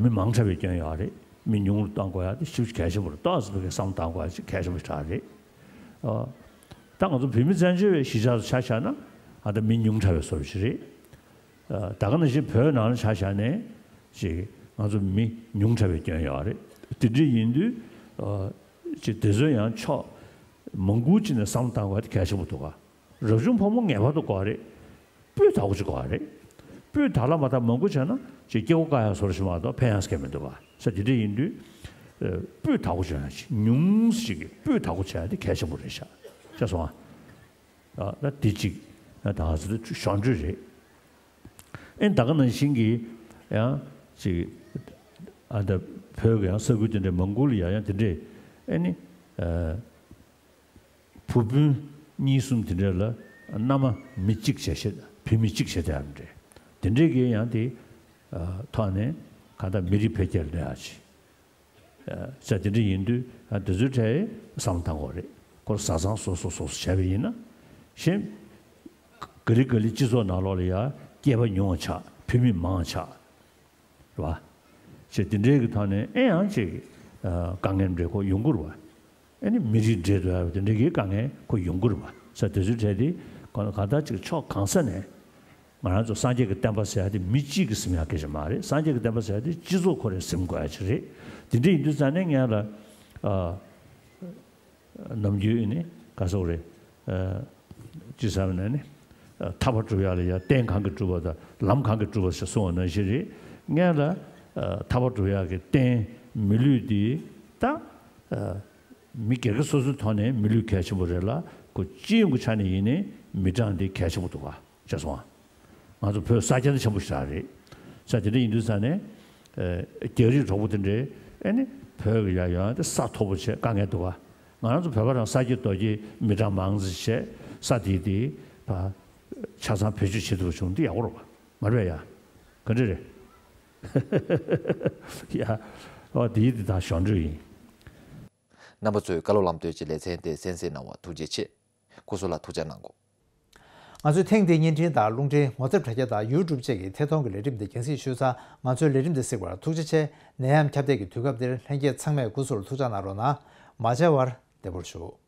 མི་མང་དྲགས་པའི་སྐྱོན་ཡོད་རེད། མི་ཉུང་རུ་གཏང་དགོས་ཡ་དེ་ཞེ་པོ་གལ་ཆེན་པོ་རེད། ཏོག་ཙམ་གྱི་བསམ་བློ་གཏང་དགོས་ཡ་ཅིག་གལ་ཆེན་པོ་ཞིག་རེད། ཨ། ད་ང་ཚོ་བོད་མི་བཙན་བྱོལ་བའི་གཞིས་ཆགས་སུ་ཆ་བཞག་ན། ཨ། ད་མི་ཉུང་དྲགས་པའི་བཟོ་འདྲ་ཞིག་རེད། ཨ། ད་ག་ནང་བཞིན་བོད་ནང་ལ་ཆ་བཞག་ནས་ཅིག་ང་ཚོ་མི་ཉུང་དྲགས་པའི་སྐྱོན་ཡོད་རེད། དེ་འདྲ་ཡིན་དུས། ཨ། ཅིག་དེ་ཚོ་ཡང་ཕྱོགས་མང་པོ་ཅིག་ནས་བསམ་བློ་གཏང་དགོས་ཡ་དེ་གལ་ཆེན་པོ་འདུག་ག་རབ་བྱུང་ཕོ་མོ་ངེས་པར་དུ་དགོས་རེད། སྤུས་དག་པོ་ཅིག་དགོས་རེད། སྤུས་དག་ལ་མ་དག་མང་པོ་བྱས་ན་ཅིག་སྐྱེ་བོ་བཀག་ཡག་བཟོ་འདྲ་ཞིག་མ་གཏོགས་ཕན་ཡག་གང་ཡང་མི་འདུག་ག་ས་དེ་འདྲ་ཡིན་དུས། ཨ། སྤུས་དག་པོ་བྱས་ན་ཅིག་ཉུང་ཞིག་གི་སྤུས་དག་པོ་བྱས་ཏེ་གལ་ཆེན་པོ་རེད་ཤག་ཤེས་སོང་ཨ། ཨ། ད་དེ་གཅིག་ད་ང་ཚོ་གཞོན་འཕྲུལ་རེད། ཨེ། ད་ག་ནང་བཞིན་གྱི་ཡང་ཅིག་ཨ། ད་བོད་ཀྱི་ཡང་ས་ཁུལ་དེ་འདྲའི་མང་པོ་ལ་ཡང་ཡང་དེ་འདྲའི། ཨེ་ནི། ཨ། བུ་སྤུན་གཉིས་གསུམ་དེ་འདྲ་ལ་མནའ་མ་མི་གཅིག་བྱས་བྱས། བུད་མེད་གཅིག་བྱས་བསྡད་ཡོད་རེད། དེ་འདྲའི་གི་ཡང་དེ། ཨ། ཐོག་ནས་གང་ལྟར་མི་རིགས་འཕེལ་རྒྱས་ལ་གནོད་ཡག་ཅིག་ཨ། ས་དེ་འདྲ་ཡིན་དུས། ཨ། དེ་ཚོའི་གྲས་བསམ་བློ་གཏང་དགོས་རེད། ཁོ་བཟའ་ཚང་སོ་སོ་སོ་སོ་བྱས་པ་ཡིན་ན། གཞན་ག་ལེ་ག་ལེ་སྤྱི་ཚོགས་ནང་ལོགས་ལ་ཡ་སྐྱེས་པ་ཉུང་བ་ཆགས། བུད་མེད་མང་བ་ཆགས། རེད་པ། ཅེས་དེ་འདྲའི་གི་ཐོག་ནས་ཨེ་ཡང་ཅིག་ཨ། དཀའ་ངལ་འདྲ་ཁོ་ཡོང་གི་རེད་པ། ཨེ་ནི་མི་རིགས་འདྲེས་འགྲོ་ཡ་དེ་འདྲའི་གི་དཀའ་ངལ་ཁོ་ཡོང་གི་རེད་པ། ས་དེ་ཚོའི་གྲས་དེ་གང་ལ་གང་ལྟར་ཅིག་ཕྱོགས་གང་ས་ནས། ང་རང་ཚོ་སངས་རྒྱས་ཀྱི་བསྟན་པ་ཟེར་ཡ་དེ་མི་གཅིག་གིས་ཟིན་ཡ་སྐད་ཆ་མ་རེད། སངས་རྒྱས་ཀྱི་བསྟན་པ་ཟེར་ཡ་དེ་སྤྱི་ཚོགས་ཁོ་རང་ཟིན་དགོས་ཡ་ཅིག་རེད། དེ་འདྲ་ཡིན་དུས་ཙང་ནས་ངས་ལ། ཨ། ནམ་རྒྱུན་ནི་ག་ཟེར་དགོས་རེད། ཨ། ཅི་ཟེར་བ་ན་ནི། ཨ། ཐར་པ་སྒྲུབ་ཡ་ལ་ཡ་རྟེན་གང་གིས་གྲུབ་པ་དང་ལམ་གང་གིས་གྲུབ་པ་ཞེས་གསུངས་པ་ནང་བཞིན་རེད། ངས་ལ། ཨ། ཐར་པ་སྒྲུབ་ཡ་གི་རྟེན་མི་ལུས་དེ་ད། ཨ། མི་སྒེར་གྱི་སོ་སོའི་ཐོག་ནས་མི་ལུས་གལ་ཆེན་པོ་རེད་ལ། ཁོ་སྤྱི་ཡོངས་ཀྱི་ཆ་ནས་ཡིན་ནའི་མི་གྲངས་འདི་གལ་ཆེན་པོ་འདུག་ག་ཤེས་སོང་ཨ། ང་ཚོ་བོད་ས་རྒྱ་ཆེན་པོ་ཞིག་རེད། ས་དེ་འདྲ་ཡིན་དུས་ཙང་ནས། ཨ། རྒྱ་རིགས་གྲོགས་པོ་དེ་འདྲས་ཨེ་ནི་བོད་ཀྱི་ཡ་ཡོང་དེ་ས་མཐོ་པོ་བྱས་དཀའ་ངལ་འདུག་ག་ང་རང་ཚོ་བོད་པ་རང་ས་རྒྱ་རྡོ་རྒྱ་མི་གྲངས་མང་ཙམ་བྱས་ས་དེ་དེ་ཕ་ཆ་ཚང་བེད་སྤྱོད་བྱེད་ཐུབ་པ་བྱུང་འདི་ཡག་པོ་རེད་པ། མ་རེད་ཡ། ག་འདྲ་རེད། ཡ། ཨོ་དེ་དེ་དང་གཞོན་འཕྲུལ་ཡིན། རྣམ་པ་ཚོས་བཀའ་སློབ་ལམ་སྟོན་གྱི་ལེ་ཚན་དེ་གསན་གཟིགས་གནང་བར་ཐུགས་རྗེ་ཆེ། སྐུ་གཟུགས་ལ་ཐུགས་ཅག་གནང་གོ། ང་ཚོས་ཐེངས་འདིའི་བརྙན་འཕྲིན་དང་རླུང་འཕྲིན་ངོ་དེབ་དྲ་རྒྱ་དང་ཡུ་ཊུབ་བཅས་ཀྱི་ཐད་གཏོང་གི་ལས་རིམ་འདི་རྒྱང་སྲིང་ཞུས་ཚར། ང་ཚོའི་ལས་རིམ་འདི་གཟིགས་པར་ཐུགས་རྗེ་ཆེ། ནད་ཡམས་ཁྱབ་གདལ་གྱི་དུས་སྐབས་འདིར་ལྷན་རྒྱས་ཚང་མས་སྐུ་གཟུགས་ལ་ཐུགས་ཅག་གནང་རོགས་གནང་། མ་མཇལ་བར་བདེ་པོར་བཞུགས།